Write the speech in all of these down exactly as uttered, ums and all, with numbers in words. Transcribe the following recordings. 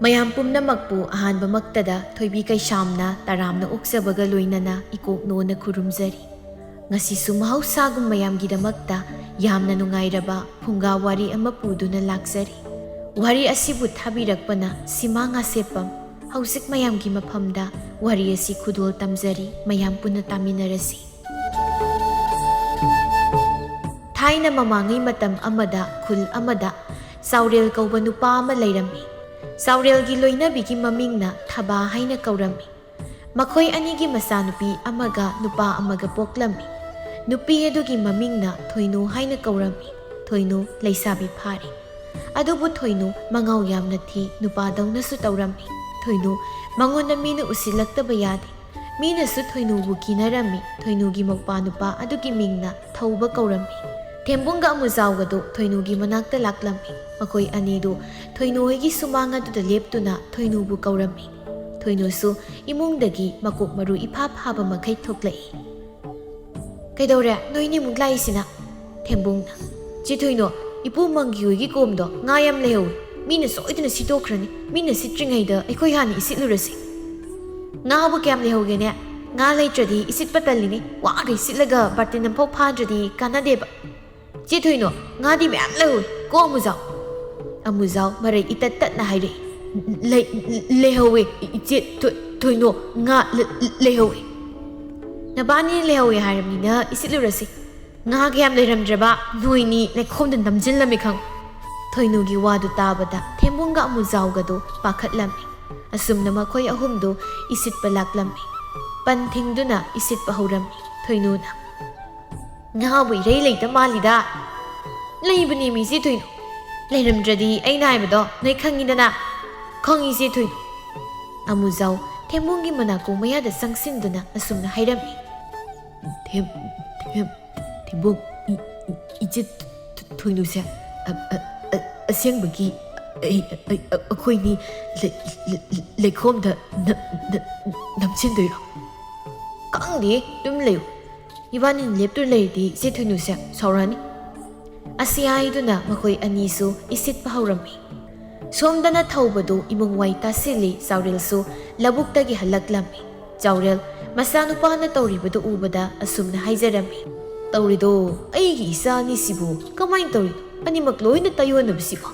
ꯃꯌꯥꯝ ꯄꯨꯝꯅꯃꯛꯄꯨ ꯑꯍꯥꯟꯕꯃꯛꯇꯗ ꯊꯣꯏꯕꯤ ꯀꯩꯁꯥꯝꯅ ꯇꯔꯥꯝꯅ ꯑꯣꯛꯆꯕꯒ ꯂꯣꯏꯅꯅ ꯏꯀꯣꯛ ꯅꯣꯟꯅ ꯈꯨꯔꯨꯝꯖꯔꯤ꯫ ꯉꯁꯤꯁꯨ ꯃꯍꯧꯁꯥꯒꯨꯝ ꯃꯌꯥꯝꯒꯤꯗꯃꯛꯇ ꯌꯥꯝꯅ ꯅꯨꯡꯉꯥꯏꯔꯕ ꯐꯨꯡꯒꯥ ꯋꯥꯔꯤ ꯑꯃ ꯄꯨꯗꯨꯅ ꯂꯥꯛꯆꯔꯤ꯫ ꯋꯥꯔꯤ ꯑꯁꯤꯕꯨ ꯊꯥꯕꯤꯔꯛꯄꯅ ꯁꯤꯃꯥ ꯉꯥꯁꯦꯞꯄꯝ꯫ ꯍꯧꯖꯤꯛ ꯃꯌꯥꯝꯒꯤ ꯃꯐꯝꯗ ꯋꯥꯔꯤ ꯑꯁꯤ ꯈꯨꯗꯣꯜ ꯇꯝꯖꯔꯤ, ꯃꯌꯥꯝ ꯄꯨꯟꯅ ꯇꯥꯃꯤꯟꯅꯔꯁꯤ꯫ ꯊꯥꯏꯅ ꯃꯃꯥꯡꯉꯩ ꯃꯇꯝ ꯑꯃꯗ ꯈꯨꯜ ꯑꯃꯗ ꯆꯥꯎꯔꯦꯜ ꯀꯧꯕ ꯅꯨꯄꯥ ꯑꯃ ꯂꯩꯔꯝꯃꯤ꯫ ꯆꯥꯎꯔꯦꯜꯒꯤ ꯂꯣꯏꯅꯕꯤꯒꯤ ꯃꯃꯤꯡꯅ ꯊꯕꯥ ꯍꯥꯏꯅ ꯀꯧꯔꯝꯃꯤ꯫ ꯃꯈꯣꯏ ꯑꯅꯤꯒꯤ ꯃꯆꯥꯅꯨꯄꯤ ꯑꯃꯒ ꯅꯨꯄꯥ ꯑꯃꯒ ꯄꯣꯛꯂꯝꯃꯤ꯫ ꯅꯨꯄꯤ ꯑꯗꯨꯒꯤ ꯃꯃꯤꯡꯅ ꯊꯣꯏꯅꯨ ꯍꯥꯏꯅ ꯀꯧꯔꯝꯃꯤ꯫ ꯊꯣꯏꯅꯨ ꯂꯩꯁꯥꯕꯤ ꯐꯥꯔꯦ꯫ ꯑꯗꯨꯕꯨ ꯊꯣꯏꯅꯨ ꯃꯉꯥꯎ ꯌꯥꯝꯅ ꯊꯤ, ꯅꯨꯄꯥꯗꯧꯅꯁꯨ ꯇꯧꯔꯝꯃꯤ꯫ ꯊꯣꯏꯅꯨ ꯃꯉꯣꯟꯗ ꯃꯤꯅ ꯎꯁꯤꯜꯂꯛꯇꯕ ꯌꯥꯗꯦ꯫ ꯃꯤꯅꯁꯨ ꯊꯣꯏꯅꯨꯕꯨ ꯀꯤꯅꯔꯝꯃꯤ꯫ ꯊꯣꯏꯅꯨꯒꯤ ꯃꯧꯄꯥ ꯅꯨꯄꯥ ꯑꯗꯨꯒꯤ ꯃꯤꯡꯅ ꯊꯧꯕ ꯀꯧꯔꯝꯃꯤ꯫ ꯊꯦꯝꯕꯨꯡꯒ ꯑꯃꯨꯖꯥꯎꯒꯗꯨ ꯊꯣꯏꯅꯨꯒꯤ ꯃꯅꯥꯛꯇ ꯂꯥꯛꯂꯝꯃꯤ꯫ ꯃꯈꯣꯏ ꯑꯅꯤꯗꯨ ꯊꯣꯏꯅꯨ ꯍꯣꯏꯒꯤ ꯁꯨꯃꯥꯡ ꯑꯗꯨꯗ ꯂꯦꯞꯇꯨꯅ ꯊꯣꯏꯅꯨꯕꯨ ꯀꯧꯔꯝꯃꯤ꯫ ꯊꯣꯏꯅꯨꯁꯨ ꯏꯃꯨꯡꯗꯒꯤ ꯃꯀꯣꯛ ꯃꯔꯨ ꯏꯐꯥ ꯐꯥꯕ ꯃꯈꯩ ꯊꯣꯛꯂꯛꯏ꯫ "ꯀꯩꯗꯧꯔꯦ, ꯅꯣꯏꯅꯤꯃꯨꯛ ꯂꯥꯛꯏꯁꯤꯅ?" ꯊꯦꯝꯕꯨꯡꯅ꯫ "ꯆꯦ ꯊꯣꯏꯅꯨ, ꯏꯄꯨ ꯃꯪꯒꯤ ꯍꯣꯏꯒꯤ ꯀꯣꯝꯗꯣ ꯉꯥ ꯌꯥꯝ ꯂꯩꯍꯧꯋꯤ꯫ ꯃꯤꯅ ꯁꯣꯏꯗꯅ ꯁꯤꯠꯇꯣꯛꯈ꯭ꯔꯅꯤ꯫ ꯃꯤꯅ ꯁꯤꯠꯇ꯭ꯔꯤꯉꯩꯗ ꯑꯩꯈꯣꯏ ꯍꯥꯟꯅ ꯏꯁꯤꯠꯂꯨꯔꯁꯤ꯫ ꯉꯥꯕꯨ ꯀꯌꯥꯝ ꯂꯩꯍꯧꯒꯦꯅꯦ? ꯉꯥ ꯂꯩꯇ꯭ꯔꯗꯤ ꯏꯁꯤꯠꯄ ꯇꯜꯂꯤꯅꯦ꯫ ꯋꯥꯈꯩ ꯁꯤꯠꯂꯒ ꯕꯥꯔꯇꯤꯟ ꯑꯃꯐꯥꯎ ꯐꯥꯗ꯭ꯔꯗꯤ ꯀꯥꯟꯅꯗꯦꯕ꯫ ꯆꯦ ꯊꯣꯏꯅꯨ, ꯉꯥꯗꯤ ꯃꯌꯥꯝ ꯂꯩꯍꯧꯋꯤ꯫ ꯀꯣ ꯑꯃꯨꯖꯥꯎ?" ꯑꯃꯨꯖꯥꯎ ꯃꯔꯩ ꯏꯇꯠ ꯇꯠꯅ ꯍꯥꯏꯔꯛꯏ꯫ "ꯂꯩ-, ꯂꯩꯍꯧꯋꯤ, ꯏꯆꯦ ꯊꯣꯏ-, ꯊꯣꯏꯅꯨ, ꯉꯥ ꯂ-, ꯂꯩꯍꯧꯋꯤ꯫ ꯅꯕꯥꯅꯤ ꯂꯩꯍꯧꯋꯤ ꯍꯥꯏꯔꯕꯅꯤꯅ ꯏꯁꯤꯠꯂꯨꯔꯁꯤ꯫ ꯉꯥ ꯀꯌꯥꯝ ꯂꯩꯔꯝꯗ꯭ꯔꯕ? ꯅꯣꯏꯅꯤ ꯂꯩꯈꯣꯝꯗ ꯅꯝꯖꯤꯜꯂꯝꯃꯤ ꯈꯪ?" ꯊꯣꯏꯅꯨꯒꯤ ꯋꯥꯗꯨ ꯇꯥꯕꯗ ꯊꯦꯝꯕꯨꯡꯒ ꯑꯃꯨꯖꯥꯎꯒꯗꯨ ꯄꯥꯈꯠꯂꯝꯃꯤ꯫ ꯑꯁꯨꯝꯅ ꯃꯈꯣꯏ ꯑꯍꯨꯝꯗꯨ ꯏꯁꯤꯠꯄ ꯂꯥꯛꯂꯝꯃꯤ꯫ ꯄꯟ ꯊꯤꯡꯗꯨꯅ ꯏꯁꯤꯠꯄ ꯍꯧꯔꯝꯃꯤ꯫ ꯊꯣꯏꯅꯨꯅ, "ꯉꯥꯕꯨ ꯏꯔꯩ ꯂꯩꯇ ꯃꯥꯜꯂꯤꯗ꯫ ꯂꯩꯕꯅꯦꯃꯤ ꯏꯆꯦ ꯊꯣꯏꯅꯨ꯫ ꯂꯩꯔꯝꯗ꯭ꯔꯗꯤ ꯑꯩꯅ ꯍꯥꯏꯕꯗꯣ ꯅꯣꯏ ꯈꯪꯉꯤꯗꯅ?" "ꯈꯪꯉꯤ ꯏꯆꯦ ꯊꯣꯏꯅꯨ꯫" ꯑꯃꯨꯖꯥꯎ ꯊꯦꯝꯕꯨꯡꯒꯤ ꯃꯅꯥꯀꯣꯡ ꯃꯌꯥꯗ ꯆꯪꯁꯤꯟꯗꯨꯅ ꯑꯁꯨꯝꯅ ꯍꯥꯏꯔꯝꯃꯤ꯫ "ꯊꯦꯝ-, ꯊꯦꯝ-, ꯊꯦꯝꯕꯨꯡ, ꯏ-, ꯏ-, ꯏꯆꯦ ꯊ-, ꯊꯣꯏꯅꯨꯁꯦ, ꯑ-, ꯑ-, ꯑ-, ꯑꯁꯦꯡꯕꯒꯤ ꯑꯩ-, ꯑꯩ-, ꯑ-, ꯑꯩꯈꯣꯏꯅꯤ ꯂꯩ-, ꯂꯩ-, ꯂꯩꯈꯣꯝꯗ ꯅ-, ꯅ-, ꯅꯝꯁꯤꯟꯗꯣꯏꯔꯣ?" "ꯈꯪꯗꯦ, ꯇꯨꯝ ꯂꯩꯌꯨ꯫ ꯏꯕꯥꯅꯤꯅ ꯂꯦꯞꯇꯨꯅ ꯂꯩꯔꯗꯤ ꯏꯆꯦ ꯊꯣꯏꯅꯨꯁꯦ ꯁꯥꯎꯔꯛꯑꯅꯤ꯫" ꯑꯁꯤ ꯍꯥꯏꯗꯨꯅ ꯃꯈꯣꯏ ꯑꯅꯤꯁꯨ ꯏꯁꯤꯠꯄ ꯍꯧꯔꯝꯃꯤ꯫ ꯁꯣꯝꯗꯅ ꯊꯧꯕꯗꯨ ꯏꯃꯨꯡ ꯋꯥꯏ ꯇꯥꯁꯤꯜꯂꯤ꯫ ꯆꯥꯎꯔꯦꯜꯁꯨ ꯂꯧꯕꯨꯛꯇꯒꯤ ꯍꯜꯂꯛꯂꯝꯃꯤ꯫ ꯆꯥꯎꯔꯦꯜ ꯃꯆꯥꯅꯨꯄꯥꯅ ꯇꯧꯔꯤꯕꯗꯨ ꯎꯕꯗ ꯑꯁꯨꯝꯅ ꯍꯥꯏꯖꯔꯝꯃꯤ, "ꯇꯧꯔꯤꯗꯣ ꯑꯩꯒꯤ ꯏꯆꯥ ꯑꯅꯤꯁꯤꯕꯨ ꯀꯃꯥꯏꯅ ꯇꯧꯔꯤꯅꯣ? ꯑꯅꯤꯃꯛ ꯂꯣꯏꯅ ꯇꯥꯏꯌꯣꯟꯅꯕꯁꯤꯕꯨ?"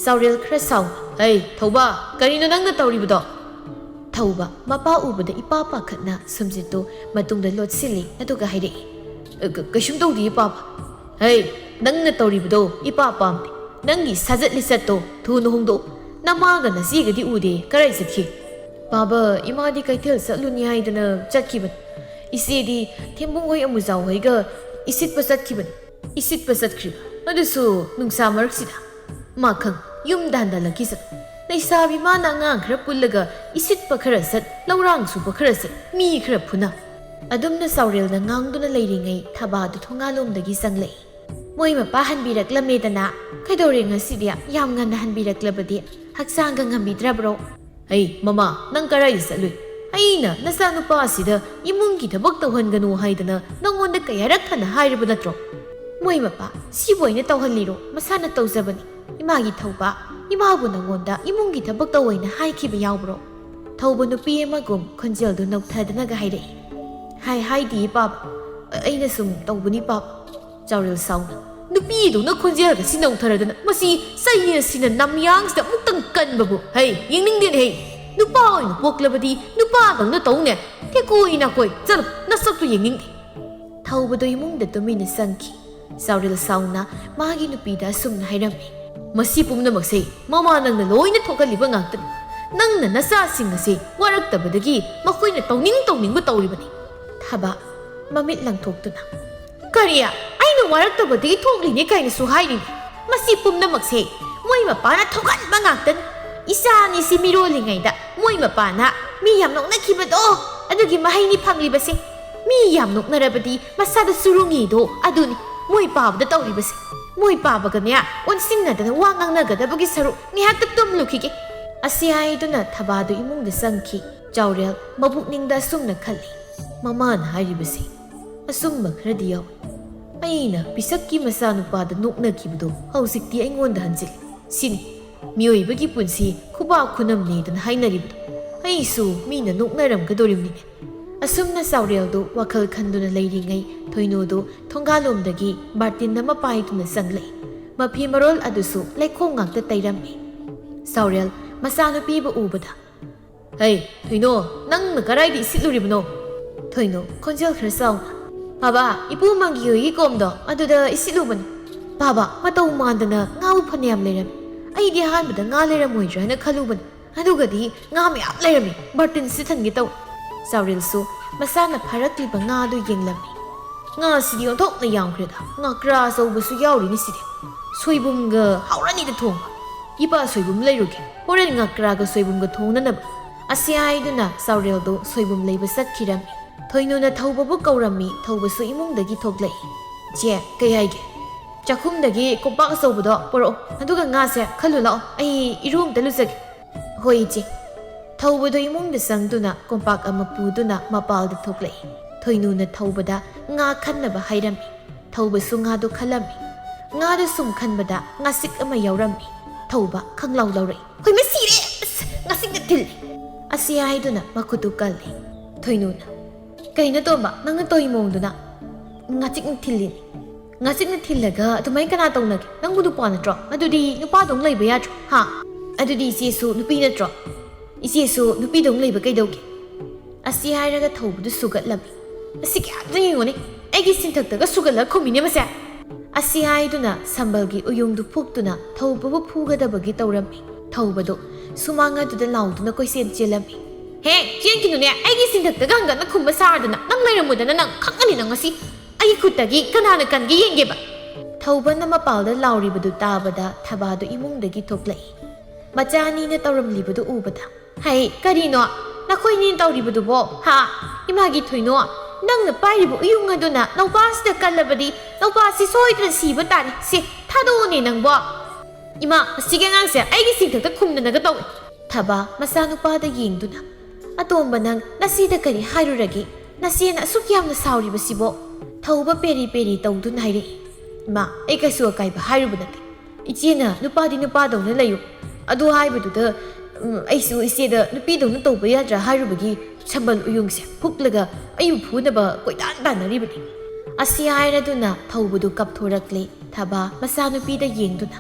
ꯆꯥꯎꯔꯦꯜ ꯈꯔ ꯁꯥꯎꯅ, "ꯍꯩ ꯊꯧꯕ, ꯀꯔꯤꯅꯣ ꯅꯪꯅ ꯇꯧꯔꯤꯕꯗꯣ?" ꯊꯧꯕ ꯃꯄꯥ ꯎꯕꯗ ꯏꯄꯥ ꯄꯥꯈꯠꯅ ꯁꯨꯝꯖꯤꯠꯇꯨ ꯃꯇꯨꯡꯗ ꯂꯣꯠꯁꯤꯜꯂꯤ꯫ ꯑꯗꯨꯒ ꯍꯥꯏꯔꯛꯏ, "ꯑ, ꯀ-, ꯀꯩꯁꯨꯝ ꯇꯧꯗꯦ ꯏꯄꯥꯕ꯫ ꯍꯩ, ꯅꯪꯅ ꯇꯧꯔꯤꯕꯗꯣ ꯏꯄꯥ ꯄꯥꯝꯗꯦ꯫ ꯅꯪꯒꯤ ꯁꯥꯖꯠ ꯂꯤꯆꯠꯇꯣ ꯊꯨꯅ ꯍꯣꯡꯗꯣꯛꯎ꯫ ꯅꯃꯥꯒ ꯅꯆꯦꯒꯗꯤ ꯎꯗꯦ, ꯀꯔꯥꯏ ꯆꯠꯈꯤ?" "ꯄꯥꯕ, ꯏꯃꯥꯗꯤ ꯀꯩꯊꯦꯜ ꯆꯠꯂꯨꯅꯤ ꯍꯥꯏꯗꯅ ꯆꯠꯈꯤꯕꯅꯤ꯫ ꯏꯆꯦꯗꯤ ꯊꯦꯝꯕꯨꯡ ꯍꯣꯏ ꯑꯃꯨꯖꯥꯎ ꯍꯣꯏꯒ ꯏꯁꯤꯠꯄ ꯆꯠꯈꯤꯕꯅꯤ꯫" "ꯏꯁꯤꯠꯄ ꯆꯠꯈ꯭ꯔꯤꯕ? ꯑꯗꯨꯁꯨ ꯅꯨꯡꯁꯥ ꯃꯔꯛꯁꯤꯗ?" "ꯃꯥ ꯈꯪ, ꯌꯨꯝꯗ ꯍꯟꯗꯍꯜꯂꯛꯈꯤꯁꯅꯨ꯫ ꯂꯩꯁꯥꯕꯤ ꯃꯥꯅ ꯑꯉꯥꯡ ꯈꯔ ꯄꯨꯜꯂꯒ ꯏꯁꯤꯠꯄ ꯈꯔ ꯆꯠ, ꯂꯧꯔꯥꯡ ꯁꯨꯕ ꯈꯔ ꯆꯠ, ꯃꯤ ꯈꯔ ꯐꯨꯅ꯫" ꯑꯗꯨꯝꯅ ꯆꯥꯎꯔꯦꯜꯅ ꯉꯥꯡꯗꯨꯅ ꯂꯩꯔꯤꯉꯩ ꯊꯕꯥꯗꯨ ꯊꯣꯡꯒꯥꯜꯂꯣꯝꯗꯒꯤ ꯆꯪꯂꯛꯏ꯫ "ꯃꯣꯏ ꯃꯄꯥ ꯍꯟꯕꯤꯔꯛꯂꯝꯃꯦꯗꯅ꯫ ꯀꯩꯗꯧꯔꯦ ꯉꯁꯤꯗꯤ? ꯌꯥꯝ ꯉꯟꯅ ꯍꯟꯕꯤꯔꯛꯂꯕꯗꯤ ꯍꯛꯆꯥꯡꯒ ꯉꯝꯕꯤꯗ꯭ꯔꯕ꯭ꯔꯣ?" "ꯑꯩ, ꯃꯃꯥ, ꯅꯪ ꯀꯔꯥꯏꯗ ꯆꯠꯂꯨꯏ? ꯑꯩꯅ ꯅꯆꯥꯅꯨꯄꯥ ꯑꯁꯤꯗ ꯏꯃꯨꯡꯒꯤ ꯊꯕꯛ ꯇꯧꯍꯟꯒꯅꯨ ꯍꯥꯏꯗꯅ ꯅꯪꯉꯣꯟꯗ ꯀꯌꯥꯔꯛ ꯍꯟꯅ ꯍꯥꯏꯔꯕ ꯅꯠꯇ꯭ꯔꯣ?" "ꯃꯣꯏ ꯃꯄꯥ, ꯁꯤꯕꯨ ꯑꯩꯅ ꯇꯧꯍꯜꯂꯤꯔꯣ? ꯃꯁꯥꯅ ꯇꯧꯖꯕꯅꯤ꯫ ꯏꯃꯥꯒꯤ ꯊꯧꯕ, ꯏꯃꯥꯕꯨ ꯅꯪꯉꯣꯟꯗ ꯏꯃꯨꯡꯒꯤ ꯊꯕꯛ ꯇꯧ ꯍꯥꯏꯅ ꯍꯥꯏꯈꯤꯕ ꯌꯥꯎꯕ꯭ꯔꯣ?" ꯊꯧꯕ ꯅꯨꯄꯤ ꯑꯃꯒꯨꯝ ꯈꯣꯟꯖꯦꯜꯗꯨ ꯅꯧꯊꯗꯨꯅꯒ ꯍꯥꯏꯔꯛꯏ꯫ "ꯍꯥꯏ, ꯍꯥꯏꯗꯤꯌꯦ ꯄꯥꯕ, ꯑꯩꯅ ꯁꯨꯝ ꯇꯧꯕꯅꯤ ꯄꯥꯕ꯫" ꯆꯥꯎꯔꯦꯜ ꯁꯥꯎꯅ, "ꯅꯨꯄꯤꯗꯧꯅ ꯈꯣꯟꯖꯦꯜꯒ ꯁꯤ ꯅꯧꯊꯔꯗꯅ ꯃꯁꯤ ꯆꯩꯅ ꯁꯤꯅ ꯅꯝꯌꯥꯡꯁꯤꯗ ꯑꯃꯨꯛꯇꯪ ꯀꯟꯕꯕꯨ꯫ ꯍꯩ, ꯌꯦꯡꯅꯤꯡꯗꯦꯅꯦ ꯍꯩ꯫ ꯅꯨꯄꯥ ꯑꯣꯏꯅ ꯄꯣꯛꯂꯕꯗꯤ ꯅꯨꯄꯥꯗꯧꯅ ꯇꯧꯅꯦ꯫ ꯊꯦꯀꯣꯏ ꯅꯥꯀꯣꯏ, ꯆꯠꯂꯣ, ꯅꯁꯛꯇꯨ ꯌꯦꯡꯅꯤꯡꯗꯦ꯫" ꯊꯧꯕꯗꯣ ꯏꯃꯨꯡꯗ ꯇꯨꯃꯤꯟꯅ ꯆꯪꯈꯤ꯫ ꯆꯥꯎꯔꯦꯜ ꯁꯥꯎꯅ ꯃꯥꯒꯤ ꯅꯨꯄꯤꯗ ꯑꯁꯨꯝꯅ ꯍꯥꯏꯔꯝꯃꯤ, "ꯃꯁꯤ ꯄꯨꯝꯅꯃꯛꯁꯦ ꯃꯃꯥ ꯅꯪꯅ ꯂꯣꯏꯅ ꯊꯣꯛꯍꯜꯂꯤꯕ ꯉꯥꯛꯇꯅꯤ꯫ ꯅꯪꯅ ꯅꯆꯥꯁꯤꯡ ꯑꯁꯦ ꯋꯥꯔꯛꯇꯕꯗꯒꯤ ꯃꯈꯣꯏꯅ ꯇꯧꯅꯤꯡ ꯇꯧꯅꯤꯡꯕ ꯇꯧꯔꯤꯕꯅꯤ꯫" ꯊꯕꯥ ꯃꯃꯤꯠ ꯂꯪꯊꯣꯛꯇꯨꯅ, "ꯀꯔꯤ? ꯑꯩꯅ ꯋꯥꯔꯛꯇꯕꯗꯒꯤ ꯊꯣꯛꯂꯤꯅꯦ ꯀꯥꯏꯅꯁꯨ ꯍꯥꯏꯔꯤꯅꯦ? ꯃꯁꯤ ꯄꯨꯝꯅꯃꯛꯁꯦ ꯃꯣꯏ ꯃꯄꯥꯅ ꯊꯣꯛꯍꯟꯕ ꯉꯥꯛꯇꯅꯤ꯫ ꯏꯆꯥ ꯑꯅꯤꯁꯤ ꯃꯤꯔꯣꯜꯂꯤꯉꯩꯗ ꯃꯣꯏ ꯃꯄꯥꯅ ꯃꯤ ꯌꯥꯝ ꯅꯣꯛꯅꯈꯤꯕꯗꯣ, ꯑꯗꯨꯒꯤ ꯃꯍꯩꯅꯤ ꯐꯪꯂꯤꯕꯁꯦ꯫ ꯃꯤ ꯌꯥꯝ ꯅꯣꯛꯅꯔꯕꯗꯤ ꯃꯁꯥꯗ ꯆꯨꯔꯨꯡꯉꯤꯗꯣ ꯑꯗꯨꯅꯤ꯫ ꯃꯣꯏ ꯄꯥꯕꯗ ꯇꯧꯔꯤꯕꯁꯦ꯫ ꯃꯣꯏ ꯄꯥꯕꯒꯅꯦ ꯑꯣꯟꯁꯤꯟꯅꯗꯅ ꯋꯥ ꯉꯥꯡꯅꯒꯗꯕꯒꯤ ꯁꯔꯨꯛ ꯉꯥꯏꯍꯥꯛꯇ ꯇꯨꯝꯂꯨꯈꯤꯒꯦ꯫" ꯑꯁꯤ ꯍꯥꯏꯗꯨꯅ ꯊꯕꯥꯗꯨ ꯏꯃꯨꯡꯗ ꯆꯪꯈꯤ꯫ ꯆꯥꯎꯔꯦꯜ ꯃꯕꯨꯛꯅꯤꯡꯗ ꯑꯁꯨꯝꯅ ꯈꯜꯂꯤ, "ꯃꯃꯥꯅ ꯍꯥꯏꯔꯤꯕꯁꯤ ꯑꯆꯨꯝꯕ ꯈꯔꯗꯤ ꯌꯥꯎꯏ꯫ ꯑꯩꯅ ꯄꯤꯁꯛꯀꯤ ꯃꯆꯥꯅꯨꯄꯥꯗ ꯅꯣꯛꯅꯈꯤꯕꯗꯣ ꯍꯧꯖꯤꯛꯇꯤ ꯑꯩꯉꯣꯟꯗ ꯍꯟꯖꯤꯜꯂꯤ꯫ ꯁꯤꯅꯤ, ꯃꯤꯑꯣꯏꯕꯒꯤ ꯄꯨꯟꯁꯤ ꯈꯨꯕꯥꯛ ꯈꯨꯅꯝꯅꯦꯗꯅ ꯍꯥꯏꯅꯔꯤꯕꯗꯣ ꯑꯩꯁꯨ ꯃꯤꯅ ꯅꯣꯛꯅꯔꯝꯒꯗꯣꯔꯤꯕꯅꯤꯅꯦ꯫ ꯑꯁꯨꯝꯅ ꯆꯥꯎꯔꯦꯜꯗꯨ ꯋꯥꯈꯜ ꯈꯟꯗꯨꯅ ꯂꯩꯔꯤꯉꯩ ꯊꯣꯏꯅꯨꯗꯨ ꯊꯣꯡꯒꯥꯜꯂꯣꯝꯗꯒꯤ ꯕꯥꯔꯇꯤꯟ ꯑꯃ ꯄꯥꯏꯗꯨꯅ ꯆꯪꯂꯛꯏ꯫ ꯃꯐꯤ ꯃꯔꯣꯜ ꯑꯗꯨꯁꯨ ꯂꯩꯈꯣꯝ ꯉꯥꯛꯇ ꯇꯩꯔꯝꯃꯤ꯫ ꯆꯥꯎꯔꯦꯜ ꯃꯆꯥꯅꯨꯄꯤꯕꯨ ꯎꯕꯗ, "ꯍꯩ, ꯊꯣꯏꯅꯣ, ꯅꯪꯅ ꯀꯗꯥꯏꯗ ꯏꯁꯤꯠꯂꯨꯔꯤꯕꯅꯣ?" ꯊꯣꯏꯅꯣ ꯈꯣꯟꯖꯦꯜ ꯈꯔ ꯆꯥꯎꯅ, "ꯕꯥꯕꯥ, ꯏꯄꯨ ꯃꯪꯒꯤ ꯍꯣꯏꯒꯤ ꯀꯣꯝꯗꯣ ꯑꯗꯨꯗ ꯏꯁꯤꯠꯂꯨꯕꯅꯤ꯫ ꯕꯥꯕꯥ, ꯃꯇꯧ ꯃꯥꯟꯗꯅ ꯉꯥꯕꯨ ꯐꯅꯌꯥꯝ ꯂꯩꯔꯝꯃꯤ꯫ ꯑꯩꯗꯤ ꯑꯍꯥꯟꯕꯗ ꯉꯥ ꯂꯩꯔꯝꯃꯣꯏꯗ꯭ꯔꯥ ꯍꯥꯏꯅ ꯈꯜꯂꯨꯕꯅꯤ꯫ ꯑꯗꯨꯒꯗꯤ ꯉꯥ ꯃꯌꯥꯝ ꯂꯩꯔꯝꯃꯤ꯫ ꯕꯥꯔꯇꯤꯟ ꯁꯤꯊꯟꯒꯦ ꯇꯧ꯫" ꯆꯥꯎꯔꯦꯜꯁꯨ ꯃꯁꯥꯅ ꯐꯥꯔꯛꯂꯤꯕ ꯉꯥꯗꯨ ꯌꯦꯡꯂꯝꯃꯤ꯫ "ꯉꯥꯁꯤꯗꯤ ꯑꯣꯟꯊꯣꯛꯅ ꯌꯥꯝꯈ꯭ꯔꯦꯗ꯫ ꯉꯥꯀ꯭ꯔꯥ ꯑꯆꯧꯕꯁꯨ ꯌꯥꯎꯔꯤꯅꯤ ꯁꯤꯗꯤ꯫ ꯁꯣꯏꯕꯨꯝꯒ ꯍꯥꯎꯔꯅꯤꯗ ꯊꯣꯡꯕ꯫ ꯏꯄꯥ ꯁꯣꯏꯕꯨꯝ ꯂꯩꯔꯨꯒꯦ꯫ ꯍꯣꯔꯦꯟ ꯉꯥꯀ꯭ꯔꯥꯒ ꯁꯣꯏꯕꯨꯝꯒ ꯊꯣꯡꯅꯅꯕ꯫" ꯑꯁꯤ ꯍꯥꯏꯗꯨꯅ ꯆꯥꯎꯔꯦꯜꯗꯨ ꯁꯣꯏꯕꯨꯝ ꯂꯩꯕ ꯆꯠꯈꯤꯔꯝꯃꯤ꯫ ꯊꯣꯏꯅꯨꯅ ꯊꯧꯕꯕꯨ ꯀꯧꯔꯝꯃꯤ꯫ ꯊꯧꯕꯁꯨ ꯏꯃꯨꯡꯗꯒꯤ ꯊꯣꯛꯂꯛꯏ꯫ "ꯆꯦ, ꯀꯩ ꯍꯥꯏꯒꯦ? ꯆꯥꯛꯈꯨꯝꯗꯒꯤ ꯀꯣꯝꯄꯥꯛ ꯑꯆꯧꯕꯗꯣ ꯄꯨꯔꯛꯑꯣ꯫ ꯑꯗꯨꯒ ꯉꯥꯁꯦ ꯈꯜꯂꯨ ꯂꯥꯛꯑꯣ꯫ ꯑꯩ ꯏꯔꯨ ꯑꯝꯇ ꯂꯨꯖꯒꯦ꯫" "ꯍꯣꯏ, ꯏꯆꯦ꯫" ꯊꯧꯕꯗꯨ ꯏꯃꯨꯡꯗ ꯆꯪꯗꯨꯅ ꯀꯣꯝꯄꯥꯛ ꯑꯃ ꯄꯨꯗꯨꯅ ꯃꯄꯥꯜꯗ ꯊꯣꯛꯂꯛꯏ꯫ ꯊꯣꯏꯅꯨꯅ ꯊꯧꯕꯗ ꯉꯥ ꯈꯟꯅꯕ ꯍꯥꯏꯔꯝꯃꯤ꯫ ꯊꯧꯕꯁꯨ ꯉꯥꯗꯨ ꯈꯜꯂꯝꯃꯤ꯫ ꯉꯥꯗꯨ ꯁꯨꯝ ꯈꯟꯕꯗ ꯉꯥꯆꯤꯛ ꯑꯃ ꯌꯥꯎꯔꯝꯃꯤ꯫ ꯊꯧꯕ ꯈꯪꯂꯥꯎ ꯂꯥꯎꯔꯛꯏ꯫ "ꯍꯣꯏ, ꯃꯁꯤꯔꯦ! ꯑꯁ, ꯉꯥꯆꯤꯛꯅ ꯊꯤꯜꯂꯦ!" ꯑꯁꯤ ꯍꯥꯏꯗꯨꯅ ꯃꯈꯨꯠꯇꯨ ꯀꯜꯂꯤ꯫ ꯊꯣꯏꯅꯨꯅ, "ꯀꯩꯅꯣ ꯇꯣꯝꯕ, ꯅꯪꯅ ꯇꯧꯔꯤ ꯃꯑꯣꯡꯗꯨꯅ?" "ꯉꯥꯆꯤꯛꯅ ꯊꯤꯜꯂꯤꯅꯤ꯫" "ꯉꯥꯆꯤꯛꯅ ꯊꯤꯜꯂꯒ ꯑꯗꯨꯃꯥꯏꯅ ꯀꯅꯥ ꯇꯧꯅꯒꯦ? ꯅꯪꯕꯨ ꯅꯨꯄꯥ ꯅꯠꯇ꯭ꯔꯣ? ꯑꯗꯨꯗꯤ ꯅꯨꯄꯥꯗꯧ ꯂꯩꯕ ꯌꯥꯗ꯭ꯔꯣ? ꯍꯥ? ꯑꯗꯨꯗꯤ ꯏꯆꯦꯁꯨ ꯅꯨꯄꯤ ꯅꯠꯇ꯭ꯔꯣ? ꯏꯆꯦꯁꯨ ꯅꯨꯄꯤꯗꯧ ꯂꯩꯕ ꯀꯩꯗꯧꯒꯦ?" ꯑꯁꯤ ꯍꯥꯏꯔꯒ ꯊꯧꯕꯗꯨ ꯁꯨꯒꯠꯂꯝꯃꯤ꯫ "ꯑꯁꯤ ꯀꯌꯥꯝꯇ ꯌꯦꯡꯉꯨꯅꯦ, ꯑꯩꯒꯤ ꯁꯤꯟꯊꯛꯇꯒ ꯁꯨꯒꯠꯂꯒ ꯈꯨꯝꯃꯤꯅꯦ ꯃꯁꯦ!" ꯑꯁꯤ ꯍꯥꯏꯗꯨꯅ ꯁꯝꯕꯜꯒꯤ ꯎꯌꯨꯡꯗꯨ ꯐꯨꯛꯇꯨꯅ ꯊꯧꯕꯕꯨ ꯐꯨꯒꯗꯕꯒꯤ ꯇꯧꯔꯝꯃꯤ꯫ ꯊꯧꯕꯗꯨ ꯁꯨꯃꯥꯡ ꯑꯗꯨꯗ ꯂꯥꯎꯗꯨꯅ ꯀꯣꯏꯆꯦꯟ ꯆꯦꯜꯂꯝꯃꯤ꯫ "ꯍꯦ, ꯆꯦꯟꯈꯤꯅꯨꯅꯦ, ꯑꯩꯒꯤ ꯁꯤꯟꯊꯛꯇꯒ ꯍꯪꯒꯠꯅ ꯈꯨꯝꯕ ꯁꯥꯔꯗꯅ꯫ ꯅꯪ ꯂꯩꯔꯝꯃꯨꯗꯅ ꯅꯪ ꯈꯪꯒꯅꯤ ꯅꯪ ꯉꯁꯤ꯫ ꯑꯩꯒꯤ ꯈꯨꯠꯇꯒꯤ ꯀꯅꯥꯅ ꯀꯟꯒꯦ ꯌꯦꯡꯒꯦꯕ!" ꯊꯧꯕꯅ ꯃꯄꯥꯜꯗ ꯂꯥꯎꯔꯤꯕꯗꯨ ꯇꯥꯕꯗ ꯊꯕꯥꯗꯨ ꯏꯃꯨꯡꯗꯒꯤ ꯊꯣꯛꯂꯛꯏ꯫ ꯃꯆꯥ ꯑꯅꯤꯅ ꯇꯧꯔꯝꯂꯤꯕꯗꯨ ꯎꯕꯗ, "ꯍꯩ, ꯀꯔꯤꯅꯣ ꯅꯈꯣꯏꯅꯤꯅ ꯇꯧꯔꯤꯕꯗꯨꯕꯣ? ꯍꯥ? ꯏꯃꯥꯒꯤ ꯊꯣꯏꯅꯣ, ꯅꯪꯅ ꯄꯥꯏꯔꯤꯕ ꯎꯌꯨꯡ ꯑꯗꯨꯅ ꯅꯧꯄꯥꯁꯤꯗ ꯀꯜꯂꯕꯗꯤ ꯅꯧꯄꯥꯁꯤ ꯁꯣꯏꯗꯅ ꯁꯤꯕ ꯇꯥꯔꯦ꯫ ꯁꯦ, ꯊꯥꯗꯣꯛꯑꯣꯅꯦ ꯅꯪꯕꯣ!" "ꯏꯃꯥ, ꯃꯁꯤꯒꯤ ꯑꯉꯥꯡꯁꯦ ꯑꯩꯒꯤ ꯁꯤꯟꯊꯛꯇ ꯈꯨꯝꯗꯅꯒ ꯇꯧꯏ꯫" ꯊꯕꯥ ꯃꯆꯥꯅꯨꯄꯥꯗ ꯌꯦꯡꯗꯨꯅ, "ꯑꯇꯣꯝꯕ, ꯅꯪ ꯅꯆꯦꯗ ꯀꯔꯤ ꯍꯥꯏꯔꯨꯔꯒꯦ? ꯅꯆꯦꯅ ꯑꯁꯨꯛ ꯌꯥꯝꯅ ꯁꯥꯎꯔꯤꯕꯁꯤꯕꯣ?" ꯊꯧꯕ ꯄꯦꯔꯤ ꯄꯦꯔꯤ ꯇꯧꯗꯨꯅ ꯍꯥꯏꯔꯛꯏ꯫ "ꯏꯃꯥ, ꯑꯩ ꯀꯩꯁꯨ ꯑꯀꯥꯏꯕ ꯍꯥꯏꯔꯨꯕ ꯅꯠꯇꯦ꯫ "ꯏꯆꯦꯅ ꯅꯨꯄꯥꯗꯤ ꯅꯨꯄꯥꯗꯧꯅ ꯂꯩꯌꯨ" ꯑꯗꯨ ꯍꯥꯏꯕꯗꯨꯗ, ꯎꯝ, ꯑꯩꯁꯨ ꯏꯆꯦꯗ ꯅꯨꯄꯤꯗꯧꯅ ꯇꯧꯕ ꯌꯥꯗ꯭ꯔꯥ ꯍꯥꯏꯔꯨꯕꯒꯤ ꯁꯝꯕꯜ ꯎꯌꯨꯡꯁꯦ ꯐꯨꯛꯂꯒ ꯑꯩꯕꯨ ꯐꯨꯅꯕ ꯀꯣꯏꯇꯥꯟ ꯇꯥꯟꯅꯔꯤꯕꯅꯤ꯫ ꯑꯁꯤ ꯍꯥꯏꯔꯗꯨꯅ ꯊꯧꯕꯗꯨ ꯀꯞꯊꯣꯔꯛꯂꯦ꯫ ꯊꯕꯥ ꯃꯆꯥꯅꯨꯄꯤꯗ ꯌꯦꯡꯗꯨꯅ,